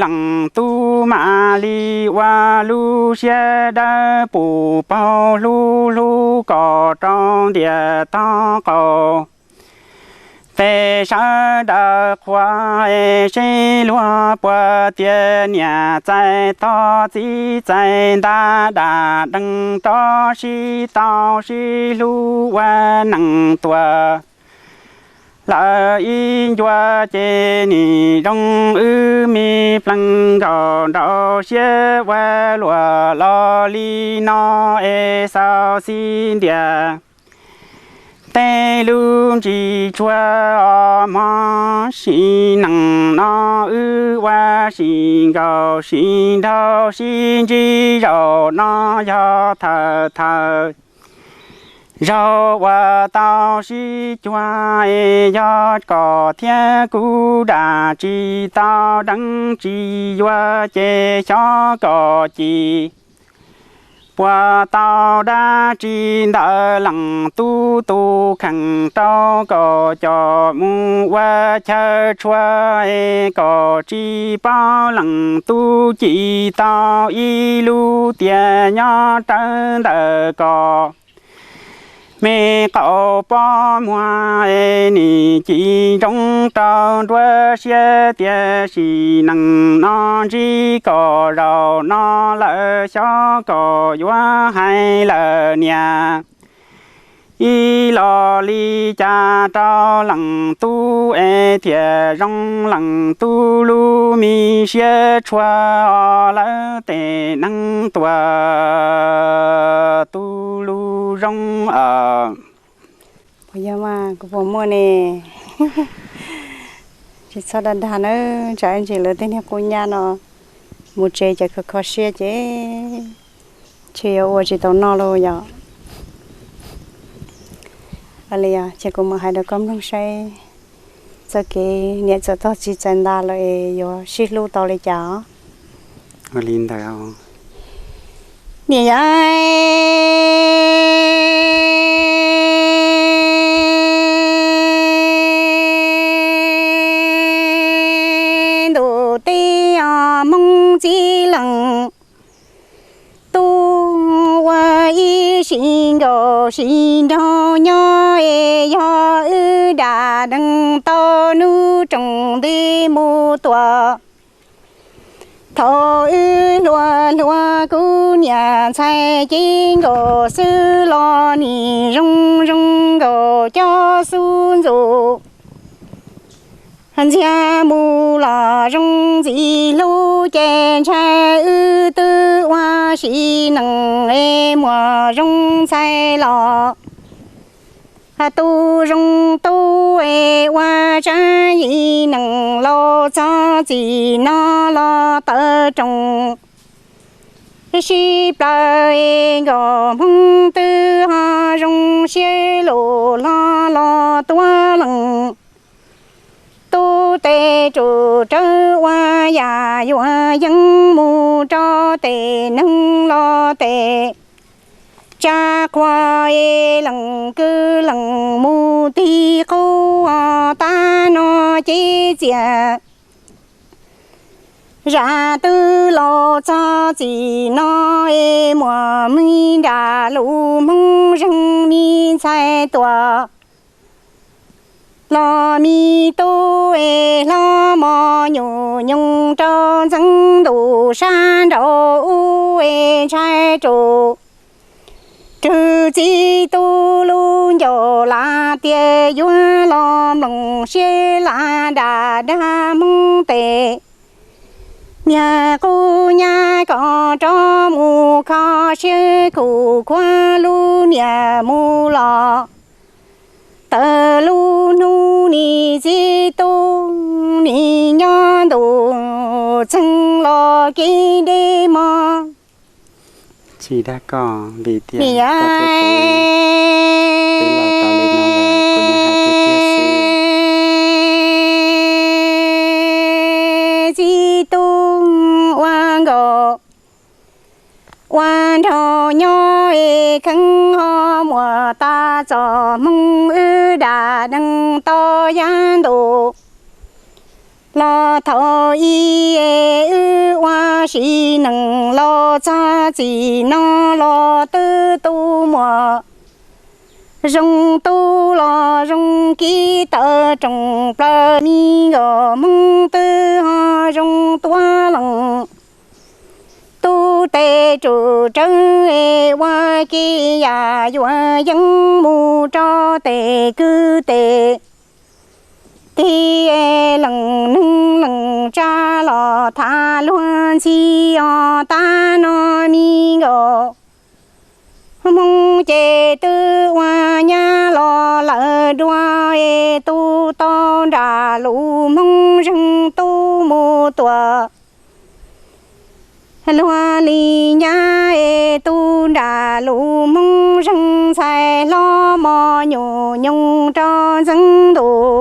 Leej tub mam li ua lub siab dawb pus paug hlub hlub kom rau ntiaj tog qaum teb sawv daws qhuas seb luag puas tias niam txais tog txiv txais ntab dam dees rov sib tau sib hlub ua neej tuaj lawm ib ncua ces nim zoo wb me plees nkaus nraum siab ua luam los li no es xaus xib ntiag tej lub ntsis tshuav os mog. Sim neej no wb ua sim nkaus sim nraug sib ntsib zaum no yog thawm thawm zaug uas tau sib cuag es yog kom thiab kuv dam tsis tau deev tsis yuav ces xyov kom ci puas tau dab tsi ntawm leej tub tus kheej rau kom coj mus ua chaw tshuav es kom tsis paub leej tub ci tau ib lub tiaj nyob rawv ntawm kom me qaum pob muag es nim ci ntsoov rau nruab siab tias sim neej no ntsib kom zaum no lawm xyov kom yuav hais lawm niam ib los li cas rau leej tub es thiaj zoo leej tub lub me siab tshuav os lawv tej neeg tuaj tu lub zoo. Puas yog mas kuv puas muaj ne? Tsis txhob dag dag nawb, tsam ib ntsis lawv tej niag qub nyab no mus tsev ces kho kho siab ces ntshe yuav ua tsis tau noj lauj yom. Ua li os, ces kuv mam hais rau koj mloog saib txoj kev niam txawm tog txiv txawm ntas lawm es yuav sib hlub tau li cas os. Ua li ntawd niam yau. Ntuj teb os Hmoob txiv leej tub, ua ib sim nkaus sim nraug nyob es yog wb dam dees tau hnub tsoom nti mus tuaj Thaum wb hluas hluas kuv niam ntxhais cev nkaus xwb los nim zoo zoo nkaus cov xub ntxus. Ntxiag mus los zoo ntxim hlub ces ntshai wb twb ua sim neej es muaj zoo ntxhais los. Tu zoo tub es ua tsav yim neej los txog txim no los tawv rooj sib plaws es nkaus hmoob twb ho zoo siab lus hlo los tuav leej. Tub tes tsum rawv ua yam yuav yeeb mus rau tes neeg los tes tsa qhua es leej kwv leej mus tig qub tab no ces txias. Zam twb laus txog txim no es muaj me nram lus hmoob zeeg me ntxhais tuaj los me tub es hlob mos nyuam nyoos rau ntxeev ntuj sab nraud ub es ntshai rau rwg txiv tub lub ncauj lam tias yuav los mloog siab lam dam dag hmoob tes. Niag qub nyab kom rov mus kho siab kuv khuav lub niag mus los. Tawm lub hnub nim txiv tub nim nyob ntuj txeeg los kev deb mog. Tsis dag koj vim tias niam, koj twb pw, twb los tau li no lawm, kuv niam hais tiag tiag xwb. Txiv tub ua nkaus ua nraug nyob es kheev ho muaj tas txoj hmoo wb dam dees tau yav ntuj los thaum ub es wb ua sim neej los txog txij no los twb tu muaj zoo tub los zoo kiv tawm rooj plaws me nkauj hmoob twb ho zoo tuav leej. Tub tes tsum rawv es ua kev yam yuav yeeb mus rau tes kwv tes tij es leej neeg leej tsa los tham luag ntxhi os tab no me nkauj hmoob ces twb ua nyab los lawm dua es tu tau nram lus hmoob zeeg tub mus tuaj luag li nyab es tu nram lus hmoob zeeg ntxhais hlob mos nyuam nyoos rau ntxeev ntuj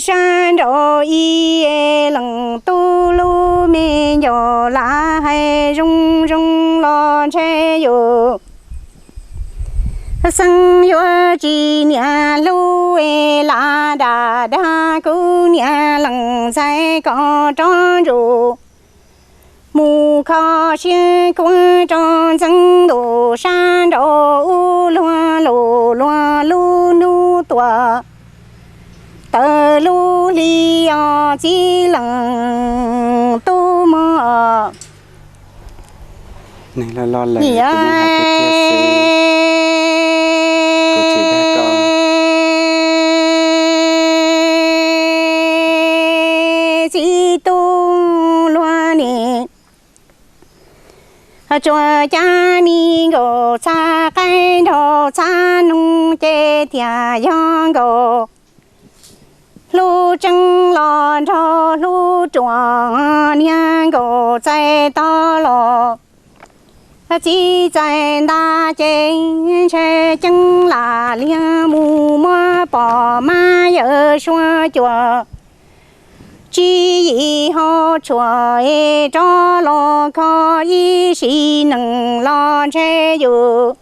sab nraud ib es leej tub lub me ncauj lam hais zoo zoo los ntshai yus xeeb yuav tsis niam hlub es lam dam dag kuv niam leej ntxhais kom rov ntsum mus kho siab khuav rau ntxeev ntuj sab nraud ub luag lus luag lub hnub tuaj tawm lub hli os txiv leej tub mog. Niam, txiv tub luag nim tsuas cab me nkauj txhab qaib nrog txhab noog ces thiaj yog nkauj hlub tseeb los nrog hlub ruam niag nkauj txais tog los txiv txais nta ces ntshai ceeb lam liag mus muab pom mab yawm suab cuam tsib yim hauv tshuaj es rov los kho ib sim neej los ntshai yus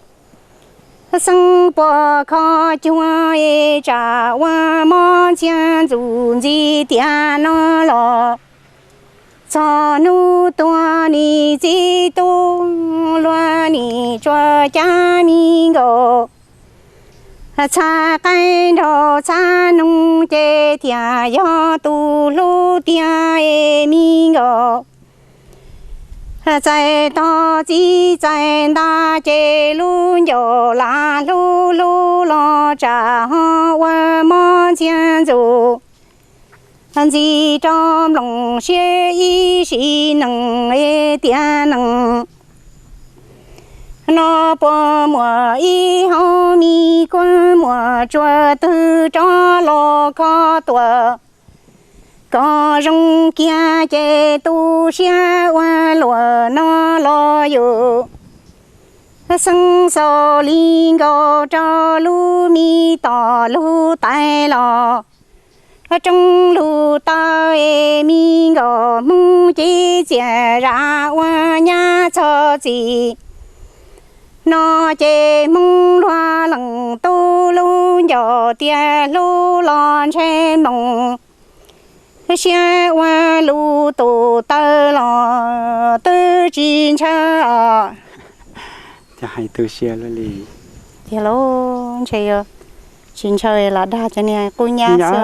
xeeb puas kho cuag es tsam ua mob ntxhiab ntxuj ntxiv tiam no los txog hnub tuag nim txiv tub luag nim tsuas cab me nkauj txhab qaib nrog txhab noog ces thiaj yog tus hlub tiag es me nkauj Txais tog txiv txais ntag ces lub ncauj lam hlub hlub los tsam ho ua mob ntxhiab ntxus. Ntxim rau mloog siab ib sim neej es tiam neej no puas muaj ib hom me kuab muaj tsuas twg rov los kho tuaj kom zoo kiag ces tu siab ua luaj no los yus xeeb xaus li nkaus rau lub me tom lub tais los rooj lug taw es me nkaus Hmoob cev txiaj zam ua nyab txhob txim. No ces Hmoob luag leej tub lub ncauj tias hlub los ntshe moo siab ua lub tus taw los twb tsis ntshaw os. Tiag, hais tu siab luaj li. Tiag lauj, ntshe yog tsis ntshaw los dag cov niag qub nyab xwb.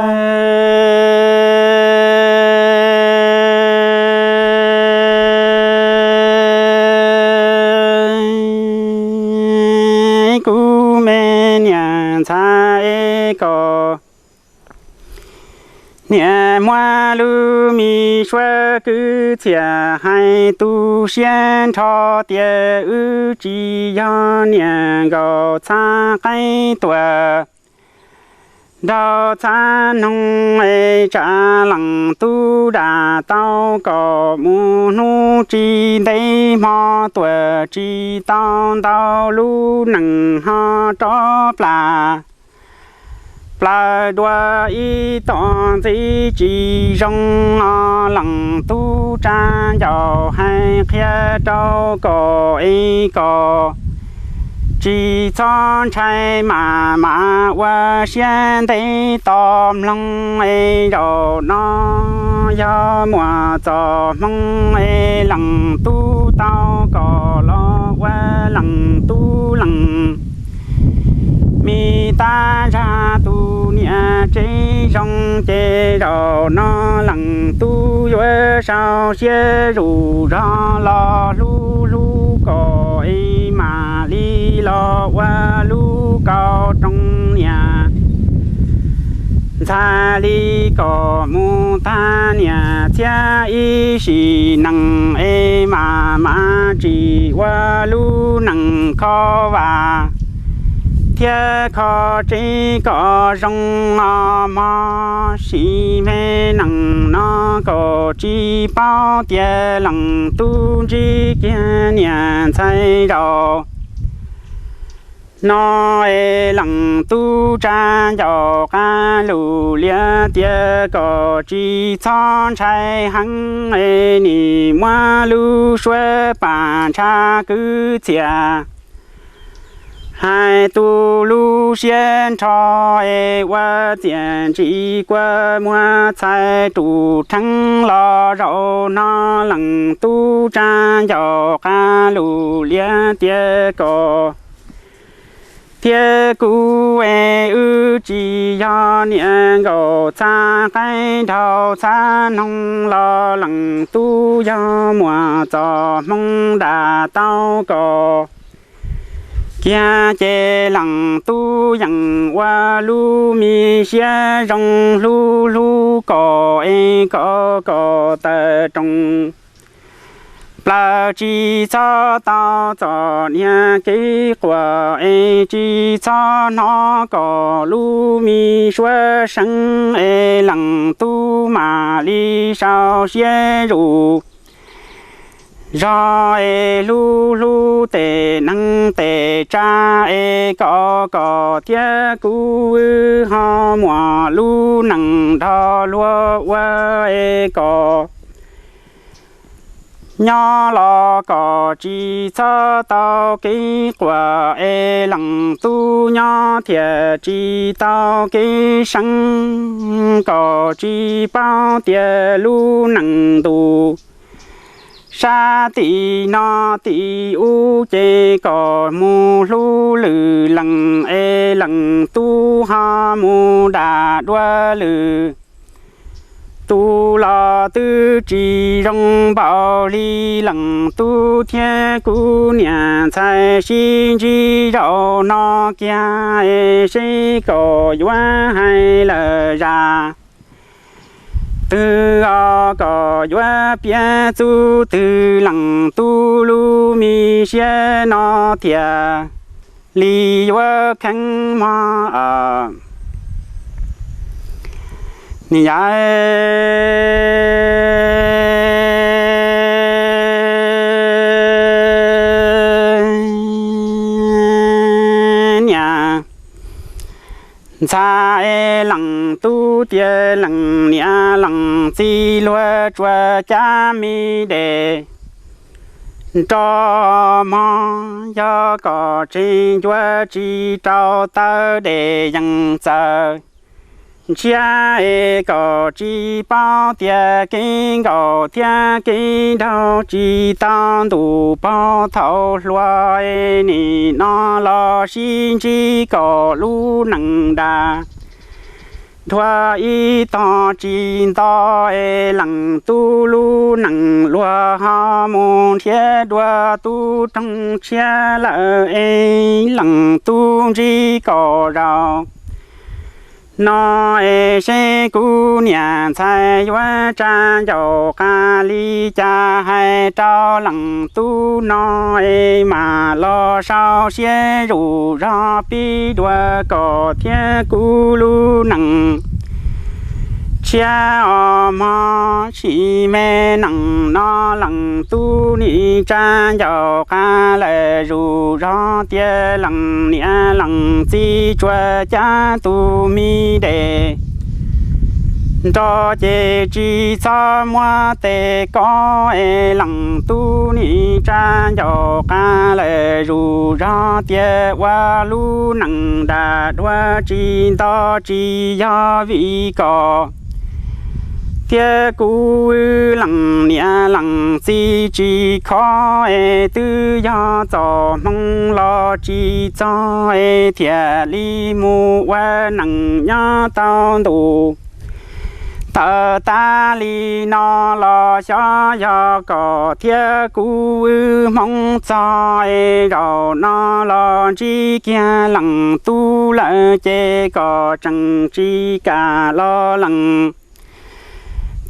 Kuv me niam ntxhais es kom niam muab lub me suab kwv txhiaj hais tu siab nrho tias wb tsis yog niam nkaus txhab qaib tuaj nraug txhab noog es tsam leej tub dam tau kom mus hnub tsis ntev hmo tuaj tsis tau ntau lub neej ho rov plam plaws dua ib tom ntxiv tsis zoo os. Leej tub tsa ncauj hais qhia rau kom es kom tsis txhob ntshai mas mam ua siab ntev tos mloog es zaum no yog muaj txoj hmoo es leej tub tau kom los ua leej tub leej me tab zag tus niam tsev zoo ces zaum no leej tub yuav sau siab zuj zog los hlub hlub kom es mam li los ua lub kauj rooj niam ntxhais li kom mus tag niam txiab ib sim neej es mam mam tsis ua lub neej kho vam thiab kho tsev kom zoo os mog. Sim me neej no kom tsis paub tias leej tub ntsib kiag niam ntxhais zaum no es leej tub tsa ncauj qab lus liab tias kom tsis txhob ntshai heev es nim muab lub suab pam ntshav kwv txhiaj hais tu lub siab nrho es ua txiaj ntsim kua muag txhais rus rheev los zaum no leej tub tsa ncauj qab lus liab tias kom thiab kuv es wb tsis yog niam nkaus txhab qaib nraug txhab noog los leej tub yog muaj txoj hmoo dam tau kom kiag ces leej tub yeej ua lub me siab zoo hlub hlub kom es kom kom tawm rooj plaws tsis txhob tau txom nyem kev quaj es tsis txhob hnov kom lub me suab seev es leej tub mam li sau siab zuj zog es hlub hlub tej neeg tej tsav es kom kom thiab kuv wb ho muaj lub neej nrog luag ua es kom nyob los kom tsis txhob tau kev quaj es leej tub nyob thiaj tsis tau kev seev kom tsis paub tias lub neej ntu sab tim no tim ub ces kom mus hlub lwm leej es leej tub ho mus dam dua lwm Tub los twb tsis zoo npaum li leej tub thiab kuv niam ntxhais sib ntsib zaum no kiag es seb kom yuav hais lawm zaj twg os, kom yuav piav txuj twg leej tub lub me siab no thiaj li yuav kheev mog. Ni yam niam ntxhais leej tub thiab leej niam leej txiv luag tsuas cab me des nrog mog, yog kom tseg ncua tsis rau taw des yeej txawv ntshiab es kom tsis paub tias kev nkaum thiab kev nraug tsis tau ntuj pog thaum hluas es nim no los sib ntsib kom lub neej dag dhuav ib tog tsis nto es leej tub lub neej luag ho mus nrhiav dua tub roog tshiab lawm es leej tub ntsib kom zaum no es seb kuv niam ntxhais yuav tsa ncauj qab li cas hais rau leej tub no es mam los sau siab zuj zog pib dua kom thiab kuv lub neej tshiab os mog. Sim me neej no leej tub nim tsa ncauj qab lawm zuj zog tias leej niam leej txiv tsuas cab tus me des nrog ces tsis txhob muab tes kob es leej tub nim tsa ncauj qab lawm zuj zog tias ua lub neej dag dhuav tsis nto tsis yog vim kom thiab kuv leej niam leej txiv tsis khov es twb yog txoj hmoo los tsis txog es thiaj li mus ua neej nyob tau ntuj tawm tas li no los xyov yog kom thiab kuv wb hmoob txog es zaum no los ntsib kiag leej tub lawm ces kom tseem tsis kam los leej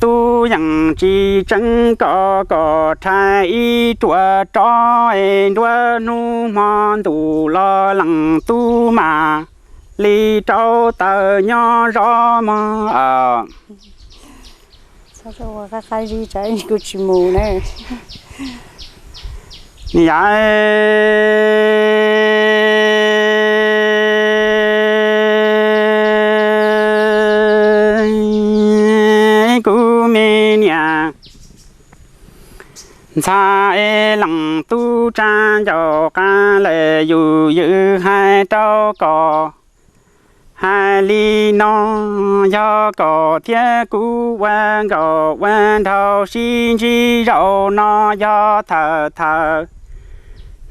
tub yeej tsis tseev kom kom rhais ib ruam rov es nruab hnub hmo ntuj los leej tub mam li rauv taws nyob zov mog. Yam kuv me niam ntxhais es leej tub tsa ncauj qab lawm yus ywm hais rau kom hais li no, yog kom thiab kuv ua nkauj ua nraug sib ntsib zaum no yog thawm thawm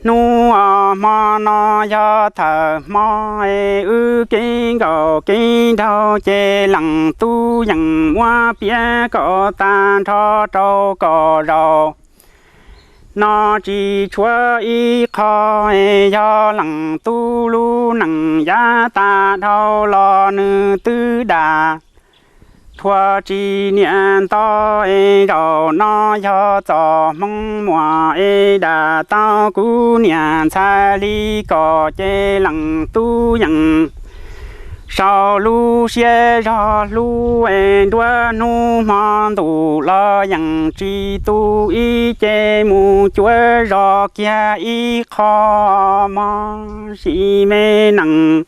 hnub os, hmo no yog thawm hmo es wb kev nkauj kev nraug ces leej tub yeej muab piav kom tag nrho rau kom zaum no tsis tshuav ib qho es yog leej tub lub neej yav tag dhau los nws twb dag thuam tsis niam nto es zaum no yog txoj hmoo muaj es dag tau kuv niam ntxhais li kom ces leej tub yeej sau lub siab zog hlub es nruab hnub hmo ntuj los yeej tsis tu ib ce mus cuav zog kiag ib qho mog. Sim me neej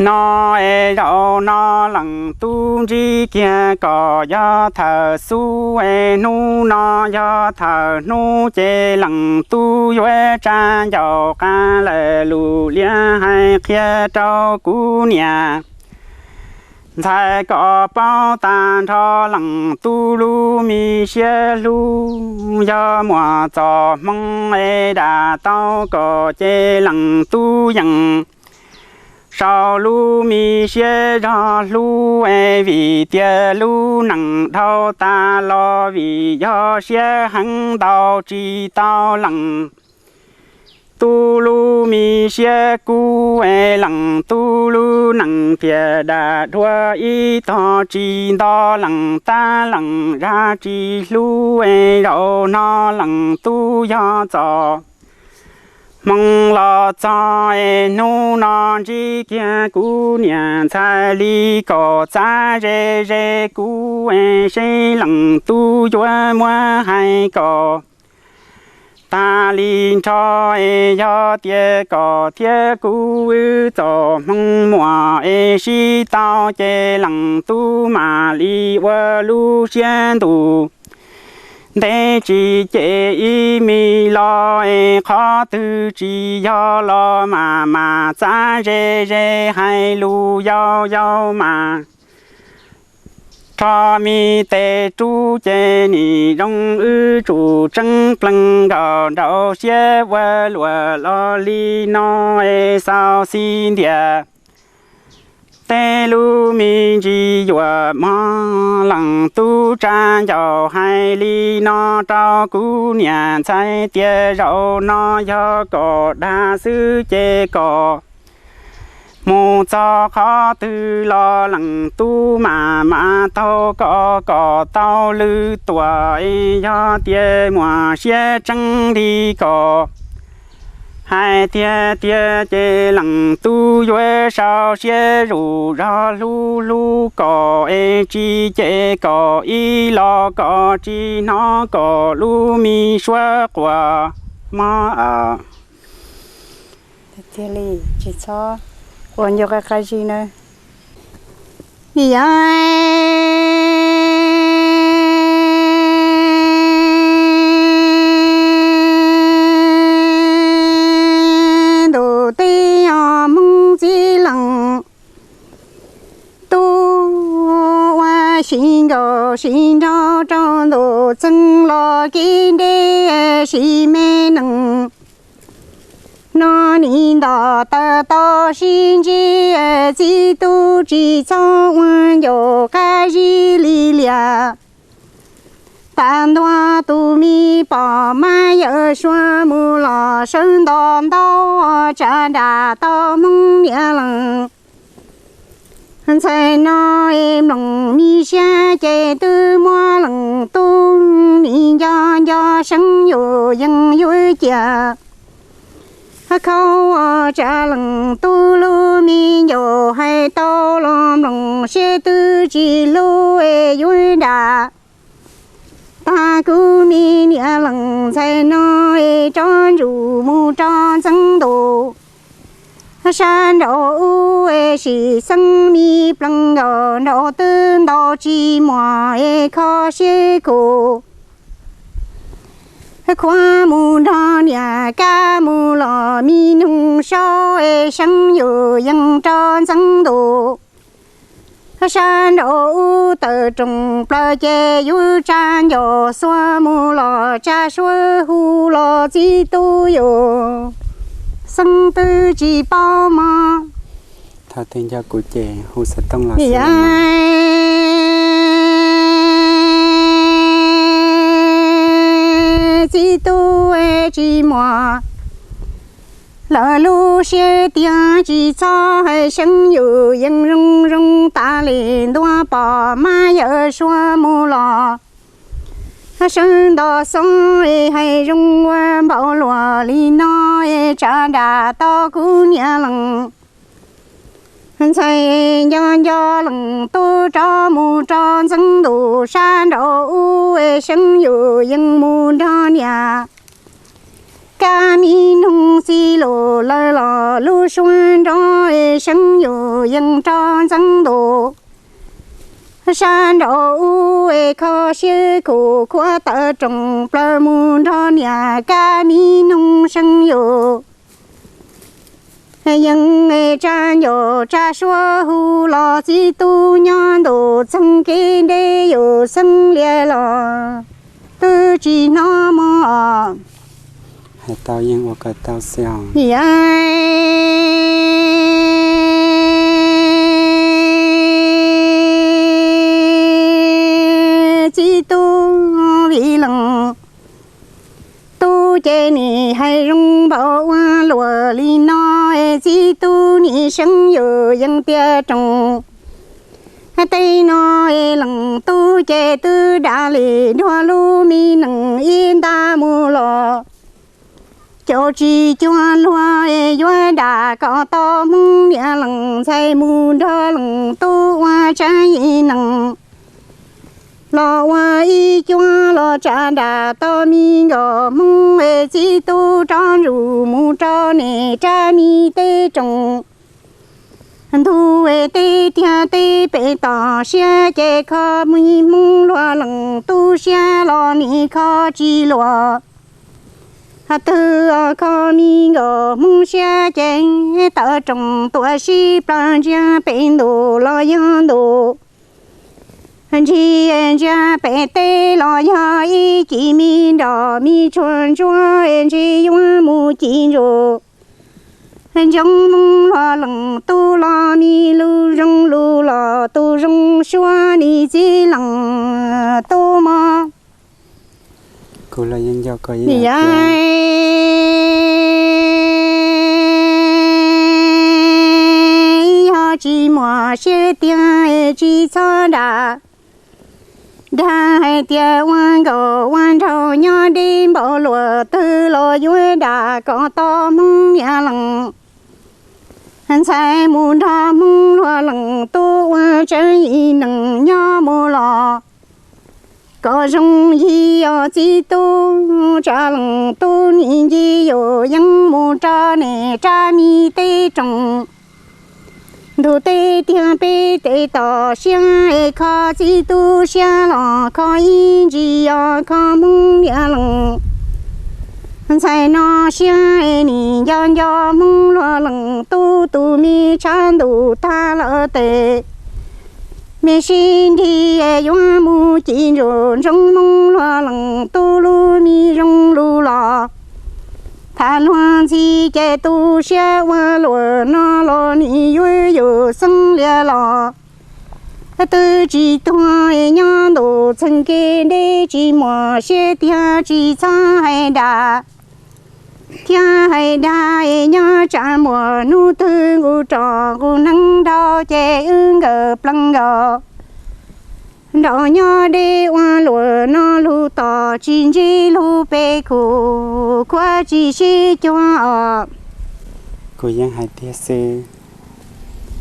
no es zaum no leej tub ntsib kiag kom yog thawm xub es hnub no yog thawm hnub ces leej tub yuav tsa ncauj qab lawm lus liab hais qhia rau kuv niam ntxhais kom paub tag nrho leej tub lub me siab hlub. Yog muaj txoj hmoo es dag tau kom ces leej tub yeej rau lub me siab zog hlub es vim tias lub neej dhau tas los vim yog siab heev ntau tsis tau leej tub lub me siab kub es leej tub lub neej tias dam dua ib tog tsis nto leej tab leej zaj tsis hlub es zaum no leej tub yog txom hmoo los txog es hnub no ntsib kiag kuv niam ntxhais li kom txav ze ze kuv es seb leej tub yuav muab hais kom tag li nrho es yog tias kom thiab kuv wb txom hmoo muam es sib tau ces leej tub mam li ua lub siab ntuj ntev tsis cem ib me los es qhov twg tsis yog los mam mam txav ze ze hais lus yau yau mas rho me tes rub ces nim zoo wb tsum tseeb plees nkaus nraum siab ua luam los li no es xaus xij ntiag tej lub me ntsis yuam mog leej tub tsa ncaus hais li no rau kuv niam ntxhais tias zaum no yog kom dag xwb ces kom mus txog qhov twg los leej tub mam mam taug koj kom tau lwm tuam es yog tias muaj siab tseeb li kom hais tiag tiag ces leej tub yuav sau siab zuj zog hlub hlub kom es tsis cem kom ib los kom tsis hnov kom lub me suab quas mob. Thiaj li tsis txhob ua ncua qab qab zib nawb. Yog ntuj teb os Hmoob txiv leej tub, ua si nkaus si nraug rau ntuj txeeg los kev ntev si me neeg no nim nto taw tau sib ntsib txiv tub tsis txhob ua ncua qab zib li liam. Tag ntua tus me pom mab yawm suab mus los sawv nto ntau tsa nram tau Hmoob niam leej ntxhais no es mloog me siab ces twb muab leej tub nim nco nco seev yus yeej yuav cia khau tsa leej tub lub me ncaus hais tau los mloog siab twb tsis hlub es yuav nram tag kuv me niam leej ntxhais no es rov ntsum mus rau ntxeev ntuj sab nraum ub es sim xeeb me plees nkaus nraum twb ntau tsis muaj es kho siab khuv khuav mus nrog niam kab mus los me noog saub es seev yus yeej rov ntxeev ntuj sab nraum ub tawm rooj plaws ces yuav tsa ncaus xuas mus los tsa suab hu los txiv tub yus xeeb twb tsis paub mog. Thaum twg nco kuv ces hu xov tooj los xwb. Txiv tub tsis muaj lawv lub siab tiag tsis txhob hais seev yus yeej zoo zoo tas li ntua pom mab yawm suab mus los sawv nto xoob hais zoo ua npaum luaj li no es tsa nram tau kuv niam leej ntxhais nco nco leej tub rov mus rau ntxeev ntuj sab nraum ub es seev yus yeej mus nrog niam kab me noog xij lus lawv los lub suab nrov es seev yus yeej rov ntxeev ntuj sab nraum ub es kho siab khuv khuav tawm rooj plaws mus nrog niam kab me noog seev yus yeej tsa ncaus tsa suab hu los txiv tub nyob ntuj txeeg kev ntev yus xeeb liam los twb tsis hnov mog. Hais tau yeej ua kom tau xwb os. Yam Ces nim hais zoo npaum ua luam li no es txiv tub nim seeb yus yeej tiag roos. Tej no es leej tub ces twb dam li dua lub me nees ib nta mus los. Caum tsis cuag luag es yuav dam kom tau Hmoob niam leej ntxhais mus nrog leej tub ua tsav ib nees. Los ua ib cuag los tsa dam tau me nkauj Hmoob es txiv tub rov ntsuj mus rau nim rab me teb roos. Ntug es teb tiag teb pem tom siab ces kho me Hmoob luag leej tub siab los nim kho tsis luag. Twb kho me nkauj Hmoob siab ces tawm roos tuam sib plaws ntsia pem ntuj los yog ntuj, ntsia ntsia pem teb los yog ib ci me nroj me tshua ntsuab ntsia yuav mus ci ntsuj. Ntsoov Hmoob luag leej tub los me lus zoo lus los tus zoo suab nim txiv leej tub mog. Yog yog tsis muaj siab tiag tsis txhob dag, dag hais tias ua nkauj ua nraug nyob deb npaum luaj twg los yuav dag kom tau Hmoob niam leej ntxhais mus nrog Hmoob luag leej tub ua tsav ib nees nyob mus los. Kom zoo yig os txiv tub, tsam leej tub nim ncig yus yeej mus rau nim rab me teb roos. Ntug teb tiag peb tes tom siab es kho txiv tub siab los kho ib ntsis os kho Hmoob niam leej ntxhais no siab es nim nco nco Hmoob luag leej tub tus me tshav ntuj tag lawm tes me sib nrig es yuav mus ci ntsuj. Ntsoov Hmoob luag leej tub lub me zoo lus los tham luag ntxhi ces tu siab ua luaj no los nim yuav yus xeeb lias los twb tsis tuag es nyob ntuj txheej kev deb tsis muaj siab tiag tsis txhob hais dag. Thiab hais dag es nyob tsam muaj hnub twg nqus roj nqus hneev dhau ces wb nkawd plees nkaus nraum nyob deb ua luaj no lug tom tsis ntsib lug pes khuv khuav tsis sib cuag os. Kuv yeej hais tiag xwb,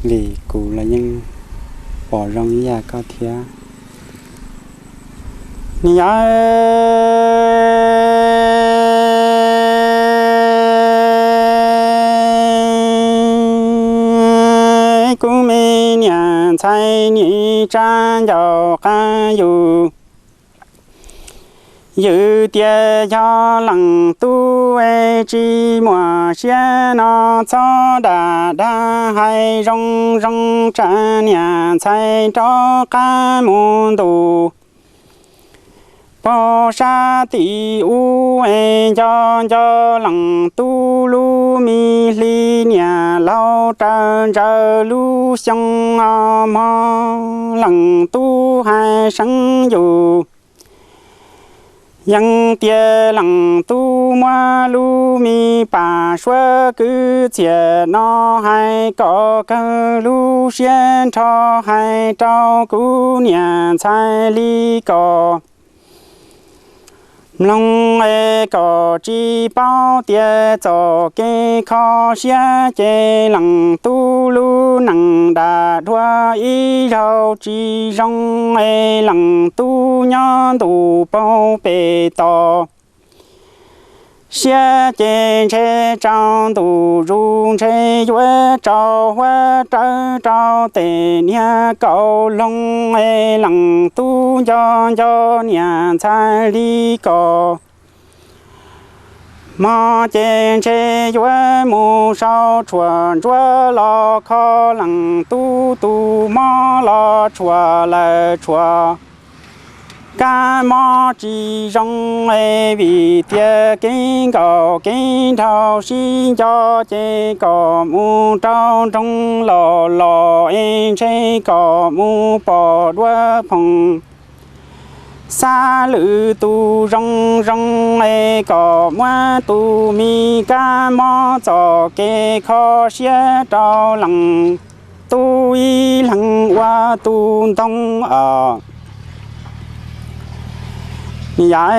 vim kuv los yeej pom zoo ib yam koj thiab. Niam yau, kuv me niam ntxhais nim tsa ncauj qab yus. Yus tias yog leej tub es tsis muaj siab no txhob dag dag hais zoo zoo tsam niam ntxhais rov qab mus ntuj. Pog sab tim ub es nco nco leej tub lub me hli, niam laus raws ntsaws lub xyoo os mog, leej tub hais seev yus. Yeej tias leej tub muab lub me pam suab kwv txhiaj no hais kom kawg lub siab nrho hais rau kuv niam ntxhais li ko. Mloog es kom tsis paub tias txoj kev kho siab ces leej tub lub neej dam dua ib zaug tsis zoo es leej tub nyob ntuj paug pem toj. Siab ces ntshe tsaus ntuj zus ntshe yuav tsaus huab rawv rau tej niag kaus loog es leej tub nco nco niam ntxhais li ko. Hmo ces ntshe yuav mus sau tshuaj ntsuab los kho leej tub tus mob los tshuaj lawm tshuaj kab mob tsis zoo es vim tias kev nkaum kev nraug sib nco ces kom mus rau nroog los los es ntshe kom mus pom duab phoom. Xav lwm tus zoo zoo es kom muab tus me kab mob txoj kev kho siab rau leej tub ib leeg ua tus ntoo os. Yam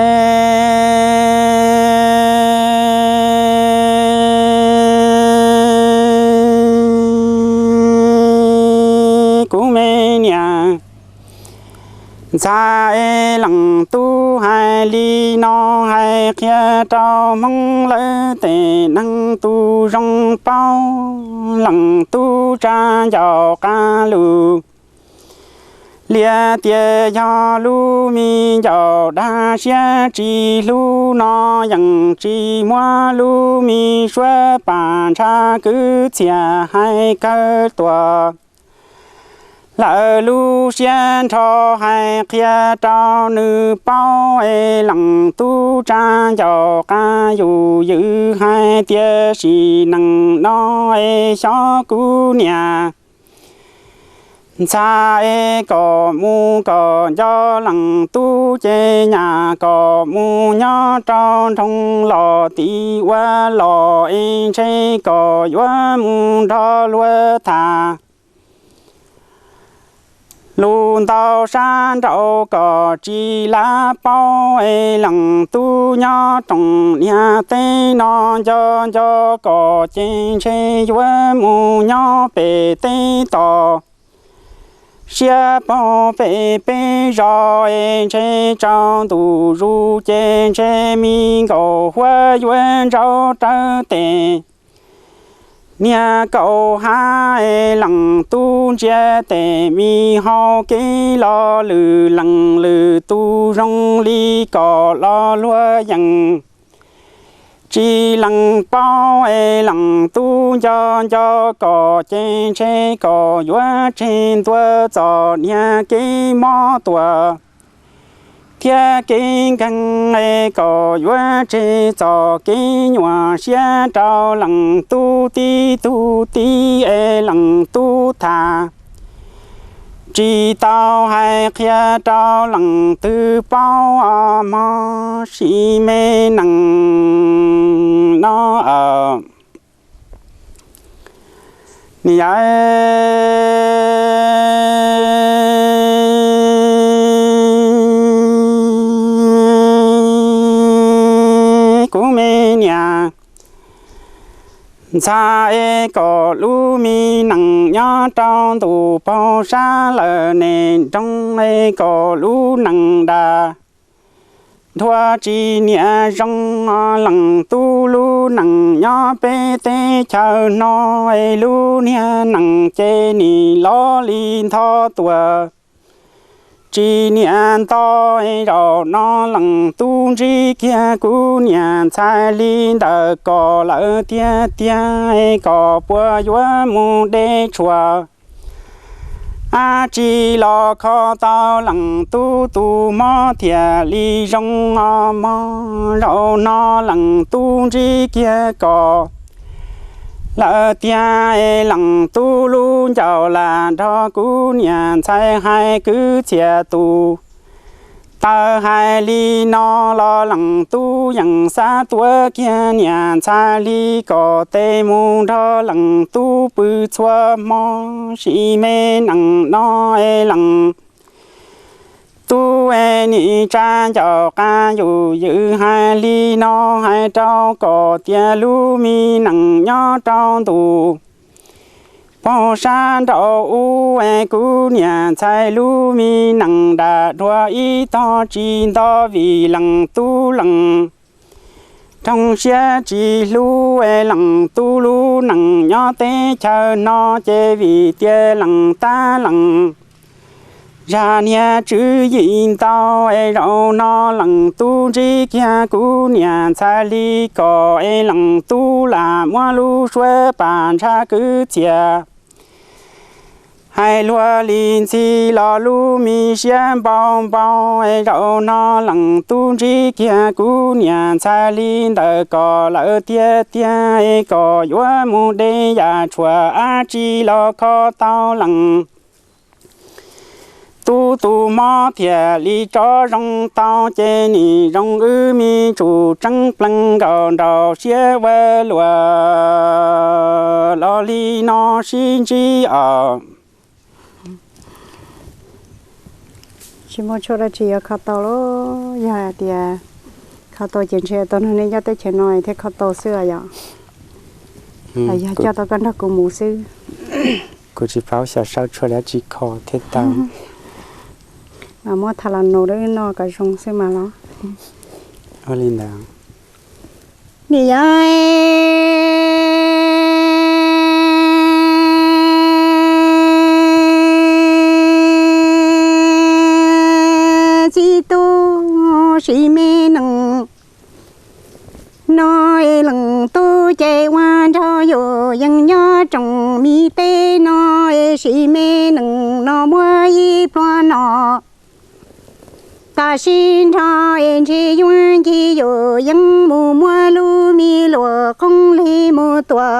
kuv me niam ntxhais es leej tub hais li no hais qhia rau Hmoob lawv tej neeg tus zoo paub leej tub tsa ncauj qab lug. Lias tias yog lub me ncauj dag siab tsis hlub no yeej tsis muab lub me suab pam ntshav kwv txhiaj hais kawg tuaj. Lawv lub siab nrho hais qhia rau nws paub es leej tub tsa ncauj qab yus ywm hais tias sim neej no es xyov kuv niam ntxhais es kom mus kom nco leej tub ces nyaj kom mus nyob rau nroog los tim ua los es ntshe kom yuav mus nrog luag tham lus ntau sab nraud kom tsis lav paub es leej tub nyob rooj niag teb no nco nco kom ces ntshe yuav mus nyob pem teb tos siab paug pem peb zos es ntshe tsaus ntuj zus ces ntshe me nkaus huab yuav ntsauv rawv tes niag kaum hav es leej tub ntsia tes me hau kev los lwm leej lwm tus zoo li kom los luag yeej tsis lees paub es leej tub nco nco kom ces ntshe kom yuav tseg ntua txoj niag kev mob tuaj thiab kev nkeeg es kom yuav tseg txoj kev nyuaj siab rau leej tub tib tug tib es leej tub tham tsis tau hais qhia rau leej twg paub os mog sim me neej no. Yam kuv me niam ntxhais es kom lub me neej nyob rau ntuj paug sab lawm neej nroog es kom lub neej dam nrhuav tsis niam zoo. Leej tub lub neej nyob peb teb chaws no es lub niag neej ces nim loj li ntho tuaj tsis niam nto. Zaum no leej tub ntsib kiag kuv niam ntxhais li ntawm kom lawv tiag tiag es kom puas yuav mus de tshuaj dab tsi los kho tau leej tub tus mob thiaj li zoo os mog. Zaum no leej tub ntsib kiag kom lawv tiag es leej tub lub ncauj lam nrog kuv niam ntxhais hais kwv txhiaj tus taw hais li no los leej tub yeej xav tuav kiag niam ntxhais li kom tes mus nrog leej tub pw txhua hmo sim me neej no es leej tub es nim tsa ncauj qab yus ywm hais li no hais rau kom tias lub me neej nyob rau ntuj paug sab nraud ub es kuv niam ntxhais lub me neej dam dua ib tog tsis nto vim leej tub leej roog siab tsis hlub es leej tub lub neej nyob teb chaws no ces vim tias leej tab leej zag niag tswv yim ntau es zaum no leej tub ntsib kiag kuv niam ntxhais li kom es leej tub lam muab lub suab pam ntshav kwv txhiaj hais luag li ntxhi los lub me siab npau npau es zaum no leej tub ntsib kiag kuv niam ntxhais li ntawm kom lawv tiag tiag es kom yuav mus de yam tshuaj dab tsi los kho tau leej Ub, tus mob thiaj li tso zoo tau ces nim zoo wb me ntsuj tseeb pleev nkaus nraum siab ua luam los li no sib ntsib os. Tsis muaj tshuaj dab tsi yuav kho tau los? Yog hais tias kho tau ces ntshe tau nrog nej nyob teb chaws no thiaj kho tau xwb os yom. Yog coj tau koj nrog kuv mus xwb. Kuv tsis paub xyov saib tshuaj dab tsi kho thiaj tau. Mas muab tha los nus rau wb noj kom zoo xwb mas los. Ua li ntawd. Nim yog txiv tub sim me nees no es leej tub ces ua nrog yus yeej nyob rooj mi teb no es sim me nees no muaj ib pluag no. Tam sim nrog es ntshe yuav ncig yus yeej mus muab lub me luam qoob li mus tua.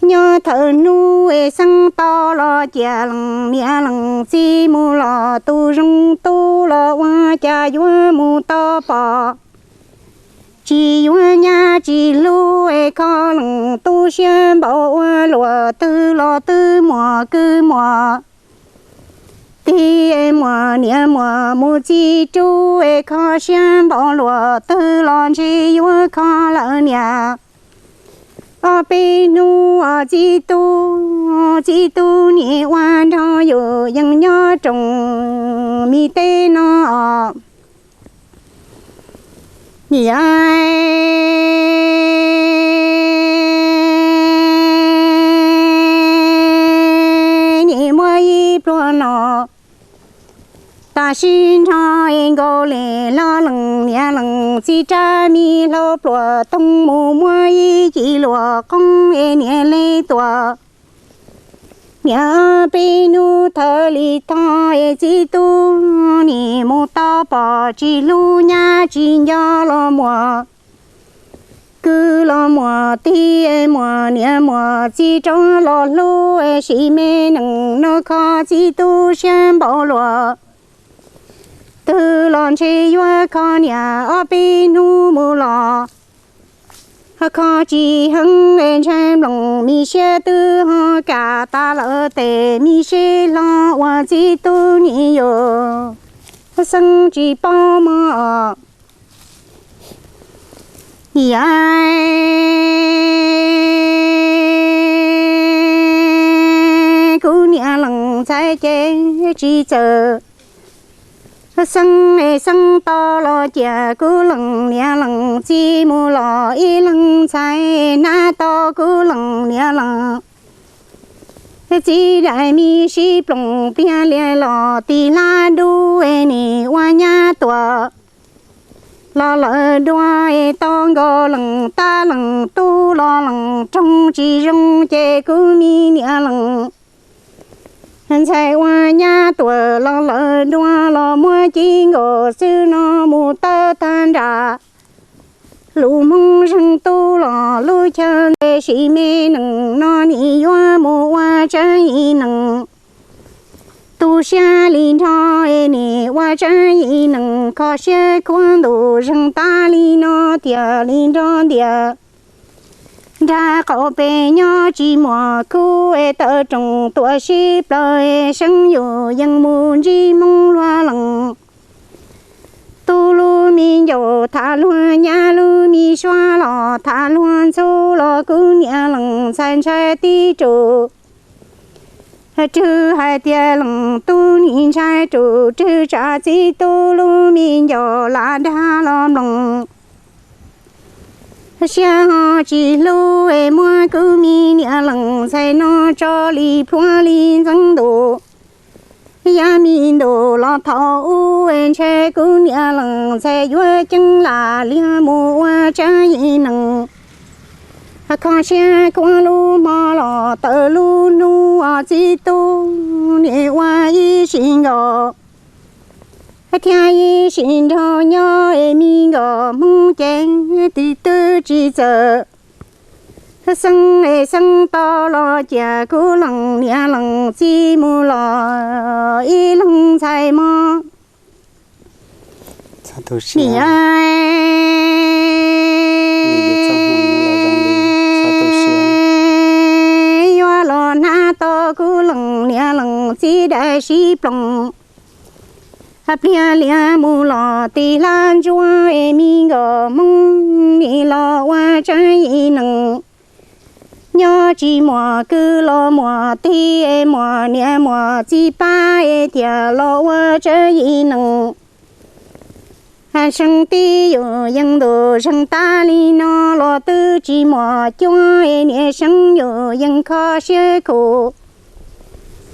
Nyob thaum hnub es xeeb tau los cia leej niam leej txiv mus los tus zoo tub los ua cas yuav mus tau pom. Tsis yuav nyab tsis hlub es kho leej tub siab npaum ua luam twg los twb muaj kwv muaj tij es muaj niam muaj mus txiv rub es kho siab npaum luam twg los ntshe yuav kho lawm niam. Ob peb hnub os txiv tub, txiv tub nim ua nrog yus yeej nyob rooj mi teb no os. Nim muaj ib pluag no, tam sim nrog es nkaus li los leej niam leej txiv rab me hlau pluas toog mus muab ib cim luam qoob es niam li tua. Niam peb hnub thawj li tho es txiv tub nim mus tau pom tsis hlub nyab tsis nco los muaj kwv los muaj tij muaj niam muaj txiv rov los hlub es sim me nees no kho txiv tub siab npaum luam twg los ntshe yuav kho niam ob peb hnub mus los. Kho tsis heev es ntshai nplooj mi siab twb ho kam tas lawm tes mi sib hlo ua txiv tub nim yus xeeb tsis paub mog. Yam kuv niam leej ntxhais ces tsis txawj xeeb es xeeb tau los cia kuv leej niam leej txiv mus los ib leeg ntxhais hnab tau kuv leej niam leej txiv daim me sib ploog tiag li los tim hlab dub es nim ua nyab tuaj. Los lawm dua es tau nkaus leej tab leej tub los leej roog tsis zoo ces kuv me niam leej ntxhais ua nyab tuaj los lawm dua los muab ci nkaus xwb no mus tawm tag nram lub Hmoob Zeeg Tub los lub chaw ntawd sim me nees no nim yuav mus ua tsab ib nees. Tu siab li nrho es nim ua tsab ib nees kho siab khuab ntuj zeeg tas li no tiag li nrho ntiag. Nrag qaum pes nyob tsis muaj khub es tawm rooj tuaj sib plaws es seeb yus yeej mus ntsib Hmoob luag leej. Tu lub me ncaus tham luag nyab, lub me suab los tham luag ntxhub los kuv niam leej ntxhais ntshai tib rus. Rwg hais tias leej tub nim ntshai rus, rwg tsam txiv tub lub me ncaus lam dag los mloog. Siab ho tsis hlub es muab kuv me niam leej ntxhais no tso li plhuav li ntxeev ntus. Yav me ntus los thaum ub es ntshe kuv niam leej ntxhais yuav ceeb lam liag mus ua tsab ib nees. Kho siab khuab lub hmo los tawm lub hnub os txiv tub nim ua ib sim nkaus thiab ib sim nraug nyob es me nkaus Hmoob ces twb twb tsis txawj Xeeb es xeeb tau los cia kuv leej niam leej txiv mus los ib leeg ntxhais mog. Niam, yuav los hnab tau kuv leej niam leej txiv dais sib ploom. Pliag lias mus los tig hlab ntsuab es me nkauj Hmoob nim los ua tseeb yim neeg. Nyob tsis muaj kwv los muaj tij es muaj niam muaj txiv pab es thiaj los ua tseeb yim neeg. Seeb tib yus yeej ntuj zeeg tas li no los twb tsis muaj cuab es niam seeb yus yeej kho siab khuv.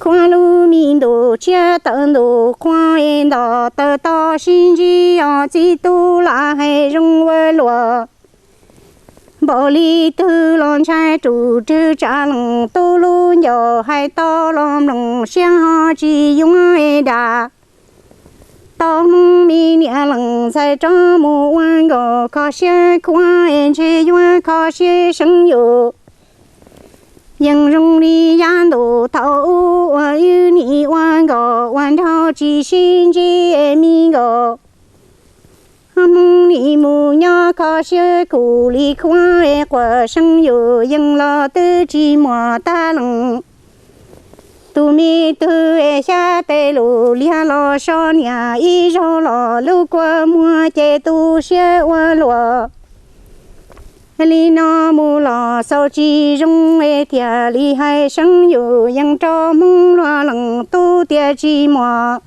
Khuab lub me ntuj tshiab tawm ntuj qhua es nto taw tau sib ntsib os txiv tub lam hais zoo ua luaj. Npaum li twg los ntshai rus rwg tsam leej tub lub ncauj hais tau los mloog siab ho tsis yuav es dag. Tau Hmoob me niam leej ntxhais rov mus ua nkaus kho siab khuab es ntshe yuav kho siab seeb yus. Yeej zoo li yav ntuj thaum ub uas wb nim ua nkaus ua nraug tsis sib ntsib es me nkauj Hmoob nim mus nyob kho siab khuv li khuab es quaj seeb yus yeej los twb tsis muaj tag leej. Tus me twg es xyab tes lus liag los so niam ib zaug los lub kua muag ces tu siab ua luaj. Li no mus los xaus tsis zoo es thiaj li hais seeb yus yeej rau Hmoob luag leej tub tias tsis muaj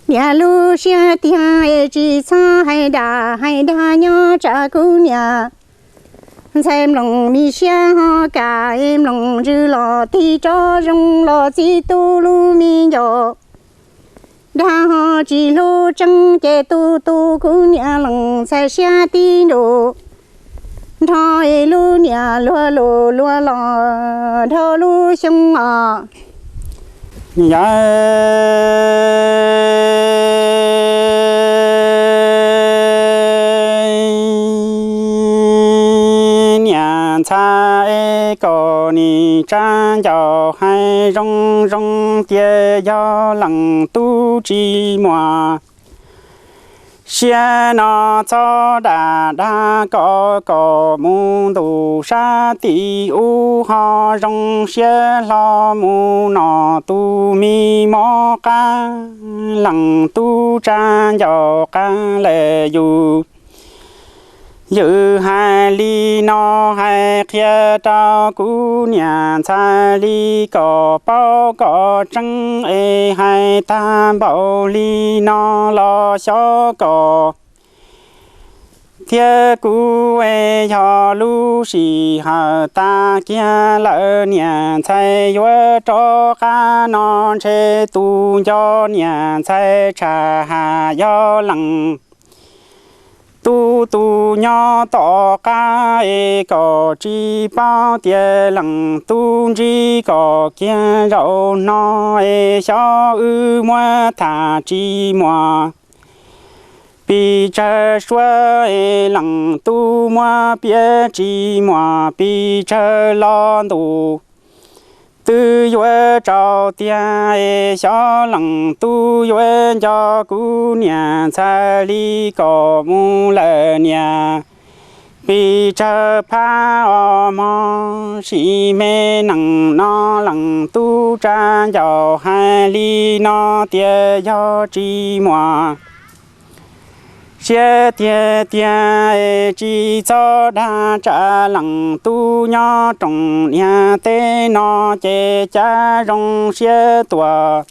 niam lub siab tiag es tsis txhob hais dag hais dag nyob tsam kuv niam ntxhais mloog me siab ho kam es mloog ntsws los tig rov zoo los txiv tub lub me ncaus. Dag ho tsis hlub tseeb ces tu tu kuv niam leej ntxhais siab tib ntus. Nrho es lub niam luag lus luag los dhau lub xyoo os. Yog niam ntxhais es kom nim tsa ncauj hais zoo zoo tias yog leej tub tsis muaj siab no txhob dag dag kom kom mus ntuj sab tim ub ho zoo siab hlo mus no tus me mob qab leej tub tsa ncauj qab lawm yus. Yus hais li no hais qhia rau kuv niam ntxhais li kom paub kom tseeb es hais tag npaum li no los xyov kom thiab kuv es yog lub sij hawm tas kiag lawm niam ntxhais yuav rov qab no ntshe tus nco niam ntxhais tshaj has yog leej tub tus nyob tom qab es kom tsis paub tias leej tub ntsib kom kiag zaum no es xyov wb muab tham tsis muaj pes tsawg suab es leej tub muab piav tsis muaj pes tsawg los ntuj twb yuav tsaus tiag es xyov leej tub yuav nco kuv niam ntxhais li kom mus lawm niam. Pes tsawg phab os mog sim me neej no leej tub tsa ncauj hais li no tias yog tsis muaj siab tiag tiag es tsis txhob dag tsam leej tub nyob rooj niam teb no ces cas zoo siab tuaj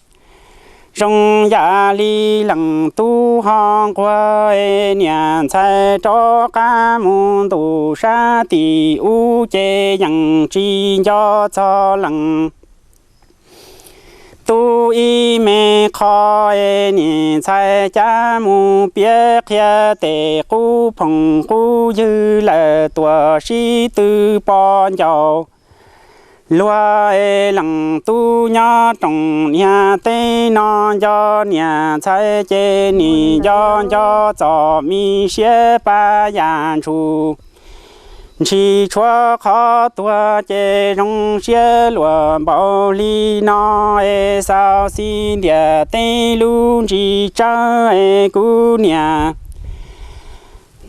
zoo yam li leej tub ho nquag es niam ntxhais rov qab mus ntuj sab tim ub ces yeej tsis nco txog leej tub ib me qho es niam ntxhais cas mus piav qhia tes qub phooj qub ywg lawm tuaj sib tw pom ncauj. Luag es leej tub nyob rooj niam teb no nco niam ntxhais ces nim nco nco txom mi siab pab yam ntshus. ntshis tshuav qhov tuag ces zoo siab luag npaum li no es xaus xij ntiag teb lub ntsis tsawb es kuv niam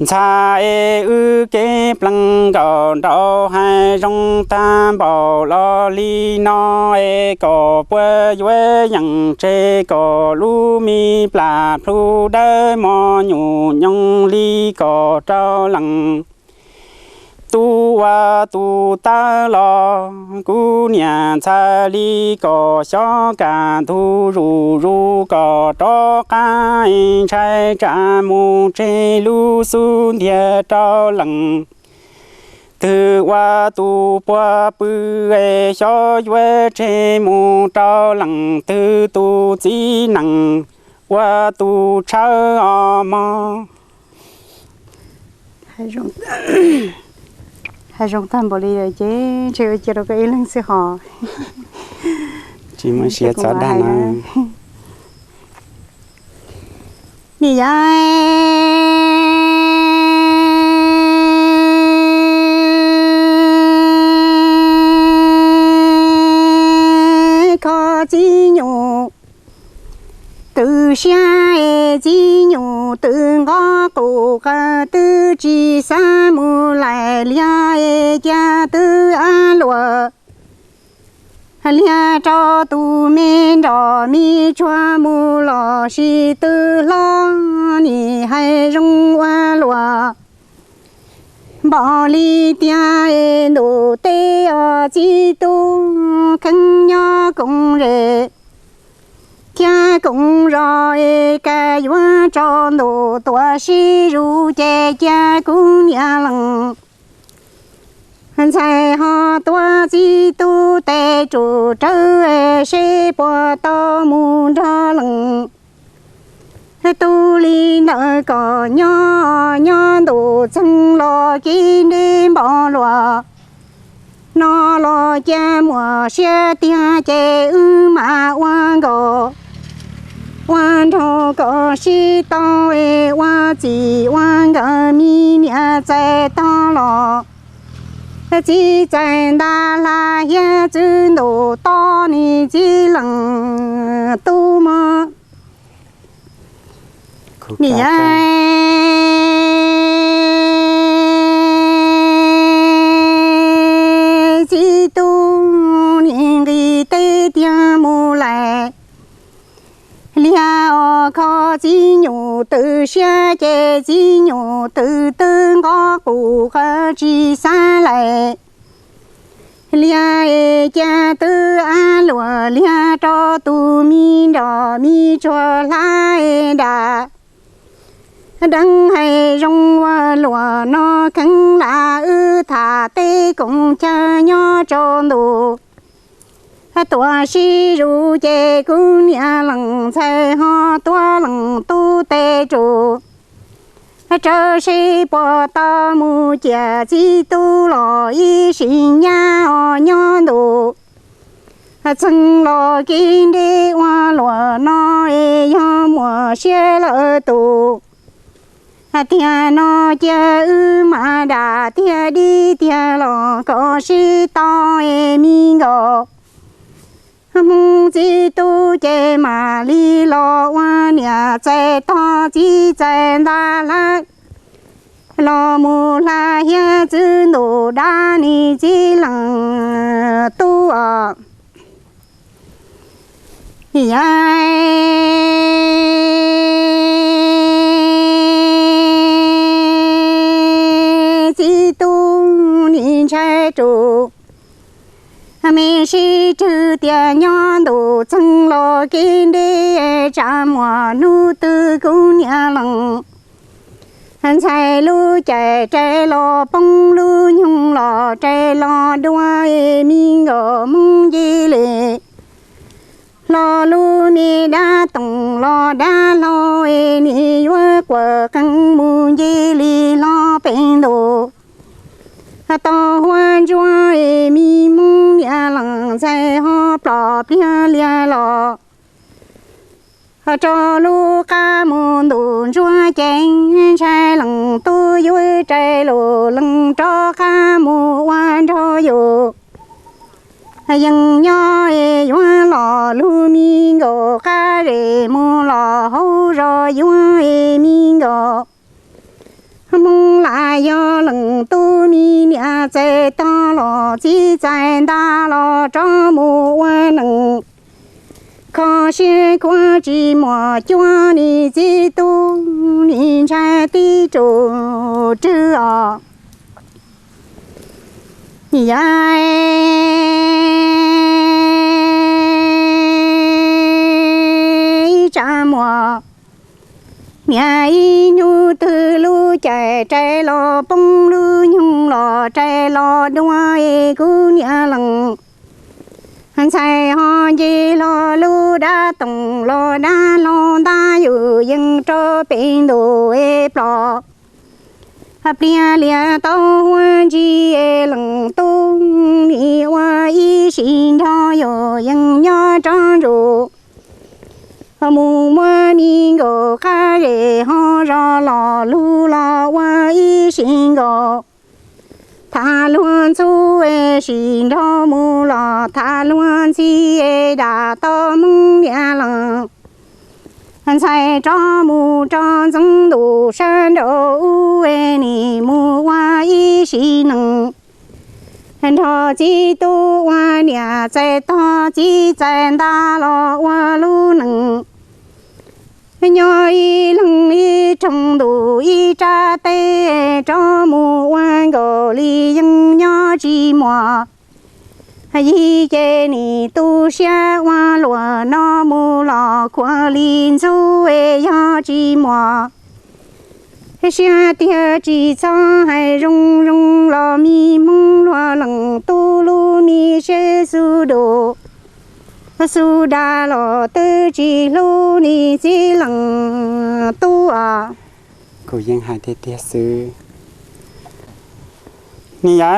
ntxhais es wb kev plees nkaus nraud hais zoo tag npaum los li no es kom puas yuav yeem tseg kom lub me plas plhu dawb mos nyuj nyoos li kom rau lees tub ua tus tawb los kuv niam ntxhais li kom xyov kaj ntug zuj zus kom rov qab ntshai tsam mus tseg lub xub ntiag rau lees twg ua tus puag pw es xyov yuav tseg mus rau lees twg tus txiv nees ua tus tshawb os mog. Hais zoo tag npaum li lawm ces ntshe cia rau koj ib leeg xwb hos. Tsis muaj siab txog dag no. Niam yau, kho txiv nyuj twb siab es txiv nyuj twb nqos qus qas twb tsis xav mus lais liag es cas twb ab luam liag rau tus me nrog me tsuag mus los sis twb hlob nim hais zoo ua luaj npaum li tiag es ntuj teb os txiv tub kheev nyob koom zem thiab koom zos es kaj yuav tsaus ntuj tuaj sib zuj ces cia kuv niam lees ntxhais ho tuav txiv tub tes tsum rawv seb puas tau mus nrog lees tub li ntawd kom nyob nyob ntuj txeeg los kev ntev npaum luaj no los cia muaj siab tiag ces wb mam ua nkaus ua nraug kom sib tau es ua txij ua nkawm me niam txais tog los txiv txais ntaj hla hiab txwv ntuj tos nim txiv lees tub mog. Niam yau, txiv tub nim nqis teb tiag mus lais liag os kho txiv nyuj twb siab ces txiv nyuj twb twb nqos qus qas tsis xav lais liag es cas twb ab luam liag rau tus me nrog me tsuag hlab es dam deev hais zoo ua luaj no kheev lam wb tham teb koom chaw nyob tsaus ntuj tuaj sib zuj ces kuv niam lees ntxhais ho tuav lees tub tes tsum rawv seb puas tau mus ciam txiv tub los ib sim nyab os nyob ntuj txeeg los kev ntev ua luaj no es yog muaj siab lawm tus tiag no cia wb mam dam tiag dib tiag los kom sib tau es me nkaus hmoov txiv tub ces mam li los ua niam txais tog txiv txais ntaj hla los mus hla hiab txwv ntuj dab nim txiv lees tub os. Yam txiv tub nim ntshai tsum me sib rwg tias nyob ntuj txeeg los kev ntev tsam muaj hnub twg kuv niam lees ntxhais lub caij rais los poob lub nyoog los rais los dua es me nkaus hmoov nce li hlo lub me dab toog los dab hlau es nim yuav quaj qees mus nce li hlo pem ntuj tau huab ntsuab es me hmoov niam lees ntxhais ho plom pliag liag los Rau lub qab mus ntu ntsuab ces ntshai leej tub yuav rais lus lees rov qab mus ua nraug yus. Yeej nyob yuav los lug me nkaus, qab zem mus los hauv zos yuav me nkaus. Hmoob lam yog leej tub me niam txais tog los txiv txais nta los rov mus ua neej. Kho siab khuav tsis muaj cuab, nim txiv tub nim ntshai tib tug rwg os. Yog ib tsav muag, niam ib hnub twg lub caij rais los poob, lub nyoog los rais los dua es kuv niam leej ntxhais ho nce hlo lub dab toog los dab hlau ntag, yus yeej rau pem ntu es ploj. Pliag lias tau huab ntsis es leej tub nim ua ib sim nrog yus yeej nyob rov ntsuj. Mus muab me nkaus qab zem ho zos los lug los ua ib sim nkaus. Tham luag ntxhub es sim nrog mus los tham luag ntxhi es dam tau Hmoob niam leej. Ntxhais rov mus rau ntxeev ntuj sab nraud ub es nim mus ua ib sim neej. Nrog txiv tub ua niam txais tog txiv txais nta los ua lub neej. Nyob ib leeg ib rooj ntuj ib rab teb, rov mus ua nkaus li yeej nyob tsis muaj. Yig ces nim tu siab ua luam no mus los khuav li ntxhub es yog tsis muaj. Siab tiag tsis txhob hais zoo zoo los me Hmoob luag leej tub lub me siab xub dub xub dag los twb tsis hlub nim txiv leej tub os. Kuv yeej hais tiag tiag xwb. Nim yog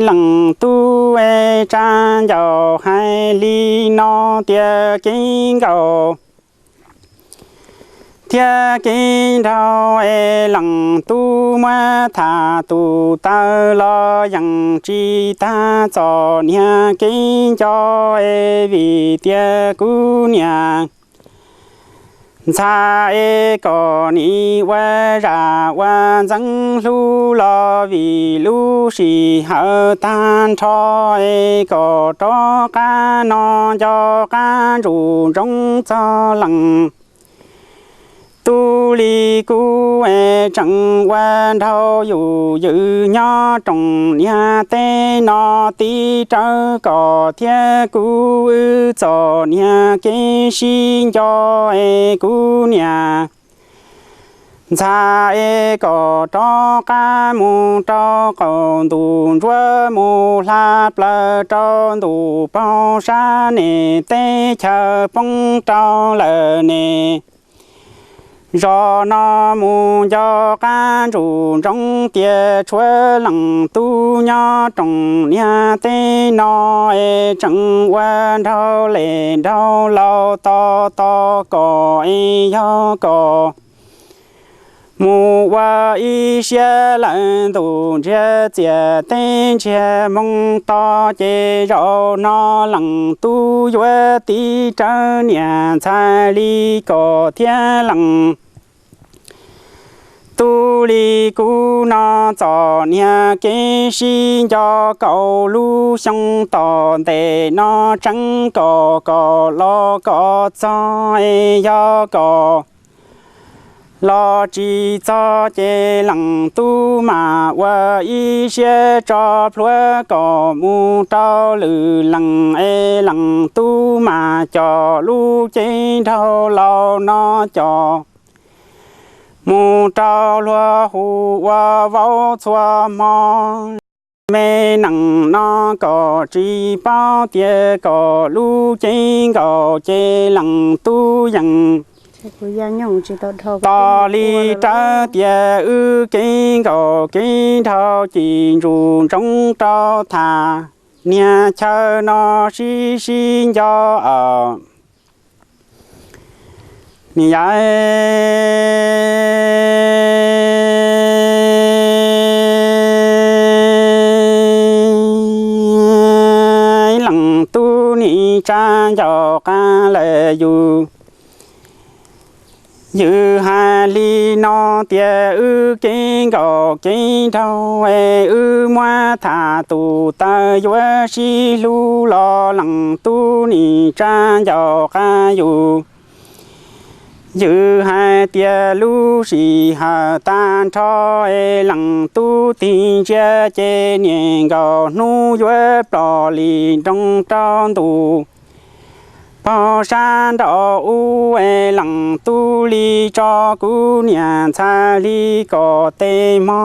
leej tub es tsab ncauj hais li no tias kev nkaus thiab kev nrau es leej tub muab tham tus taw los yeej tsis tag txom niag kev nco es vim tias kuv niam ntxhais es kom nim ua zam ua ntxeev hlub los vim lub sij hawm tag nrho es kom rov qab no nco qab ntsuj ntsoov txog leej tub li kuv es tseem ua nraug yus ywm nyob rooj niag teb no tib rawv kom thiab kuv wb txom niag kev sib nco es kuv niam ntxhais es kom rov qab mus rau qaum ntuj ntsuab mus hla plaws rau ntuj paug sab nes teb chaws poob rau lawm ne. Zos no mus nco qab ntsuj ntsoov tias tshuav leej tub nyob rooj niag teb no es tseem ua nraug lem nraug laus tos tos kom es yog kom mus ua ib siab lawm ntuj ntsiag txias teb ntsiag moos to ces zaum no leej tub yuav tib rawv niam ntxhais li kom thiab leej tub li kuv no txom niag kev sib nco kaum lub xyoo tom ntej no tseeb kom kom los kom txog es yog kom los tsis txog ces leej tub mam ua ib siab tso plhuav kom mus rau lwm leej es leej tub mam coj lub cev nraug laus no coj mus rau luag hu ua vauv txhua hmo. Me neej no kom tsis paub tias kom lub cev nkaus ces leej tub yeej Kuv ya nyoog tsis tau dhau. Tos li rawv tias wb kev nkaum kev dhau ci ntsus ntsoov rau tham, niag chaw no sib sib nco os. Niam yau, leej tub nim tsa ncauj qab lawm yus. Yus hais li no tias wb kev nkaum kev dhau, wb muab tham tus taw yuav sib hlub los leej tub nim tsa ncauj qab yus. Yus hais tias lub sij hawm tag nrho, leej tub tig ntsia ces niaj nkaus hnub yuav ploj li nroo rau ntuj. Pog sab nraud ub, leej tub li tso kuv niam ntxhais li kom tej hmo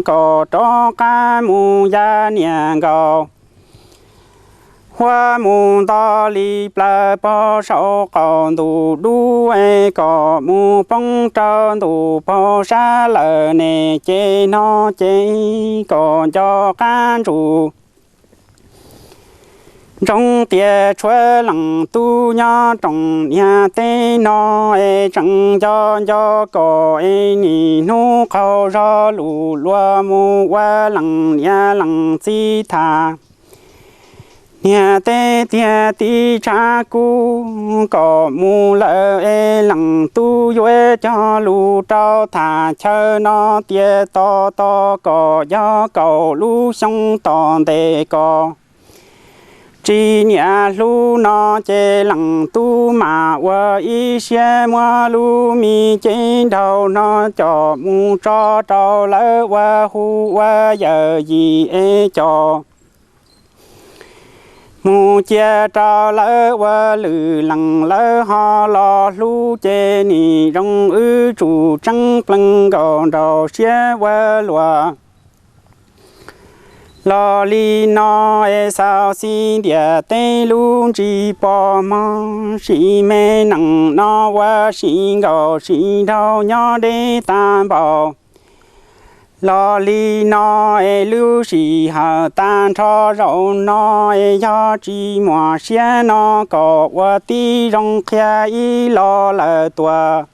kom rov qab mus ya niaj nkaus. Huab mus nto li plaws pog saum qaum ntuj dub, kom mus poob rau ntuj pog sab lawm ne ces no ces kom nco qab ntsus. Ntsoov tias tshuav leej tub nyob rooj niag teb no, tseem nco nco kom es niaj hnub qaug zog lus luag mus ua leej niam leej txiv tham. Niag teb tiag tib tshav kub kom mus lawm es leej tub yuav cog lus rau tham chaw no tias tos tos kom yog kaum lub xyoo tom ntej kom tsis niam hlub no ces leej tub mam ua ib siab muab lub me cev nraug no coj mus tso rau lawv ua hu ua yawm yim es coj mus cia rau lawv ua lwm leej lawv ho los hlub ces nim zoo wb tsum tseeb plees nkaus nraum siab ua luam. Los li no es xaus xib ntiag teb lub ntsis pom hmo, sim me neej no ua sim nkaus sim nraug nyob deb tag npaum. Los li no es lub sij hawm tag nrho zaum no es yog tsis muaj siab no kom ua tib zoo qhia ib los lawm tuaj,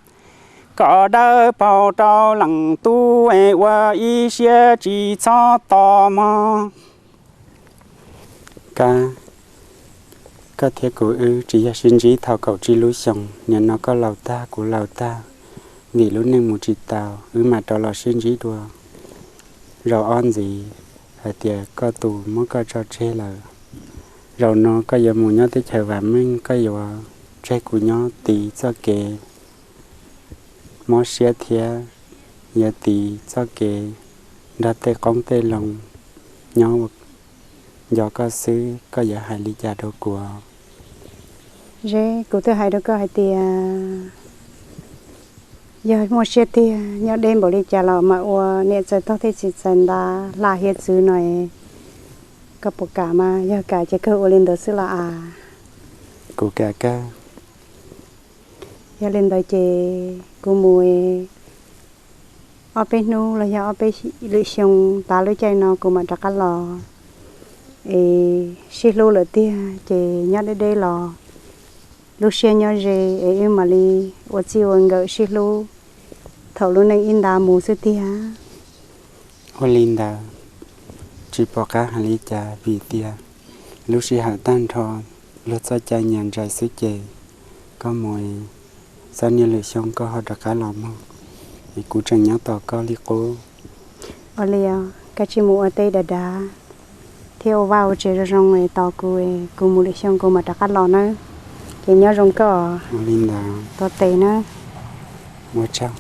kom dawb paug rau leej tub es ua ib siab tsis txhob tos mog. Kab, koj thiab kuv wb tsis yog sib ntsib thaum kaum tsib lub xyoo, nim no koj laus tag kuv laus tag, vim lub neej mus tsis tau, wb mam rov los sib ntsib dua zaum ob ntxiv, hais tias koj tus muab koj tso tseg lawm. Zaum no koj yuav mus nyob teb chaws vam meej, koj yuav tseg kuv nyob tiv txoj kev mob siab thiab yuav tiv txoj kev nrog tej qoob tej loo nyob ua nco koj xwb, koj yuav hais li cas rau kuv? Ze, kuv twb hais rau koj hais tias yog muaj siab tiag nyob deb npaum li cas los mam ua niam txawv tog thiab txiv txawv ntav hla hiav txwv no. Koj puas kam mas? Yog kam ces kawg ua li ntawd xwb los as. Kuv kam kawg. Yog li ntawd ces kuv mus ob peb hnub los yog ob peb lwm xyoo tas lub caij no kuv mam rov qab los. Es sib hlub lawm tiag ces nyob deb deb los lub siab nyob ze es wb mam li ua txij ua nkawm sib hlub thaum lub neej ib nta mus xwb tiag. Ua li ntawd tsis pom qab hais li cas vim tias lub sij hawm tag nrho luag txoj cai nyias ntsais xwb ces koj mus, xyov niaj lwm xyoo koj ho rov qab los mog, es kuv tseem nyob tos koj li qub. Ua li os, koj tsij mus ua teb dav dav thiab ua vaj ua tsev zoo zoo es tos kuv, kuv mus lwm xyoo kuv mam rov qab los nawb. Ces nyob zoo koj. Ua li ntawd. Tos tes nawb. Ua tsaug.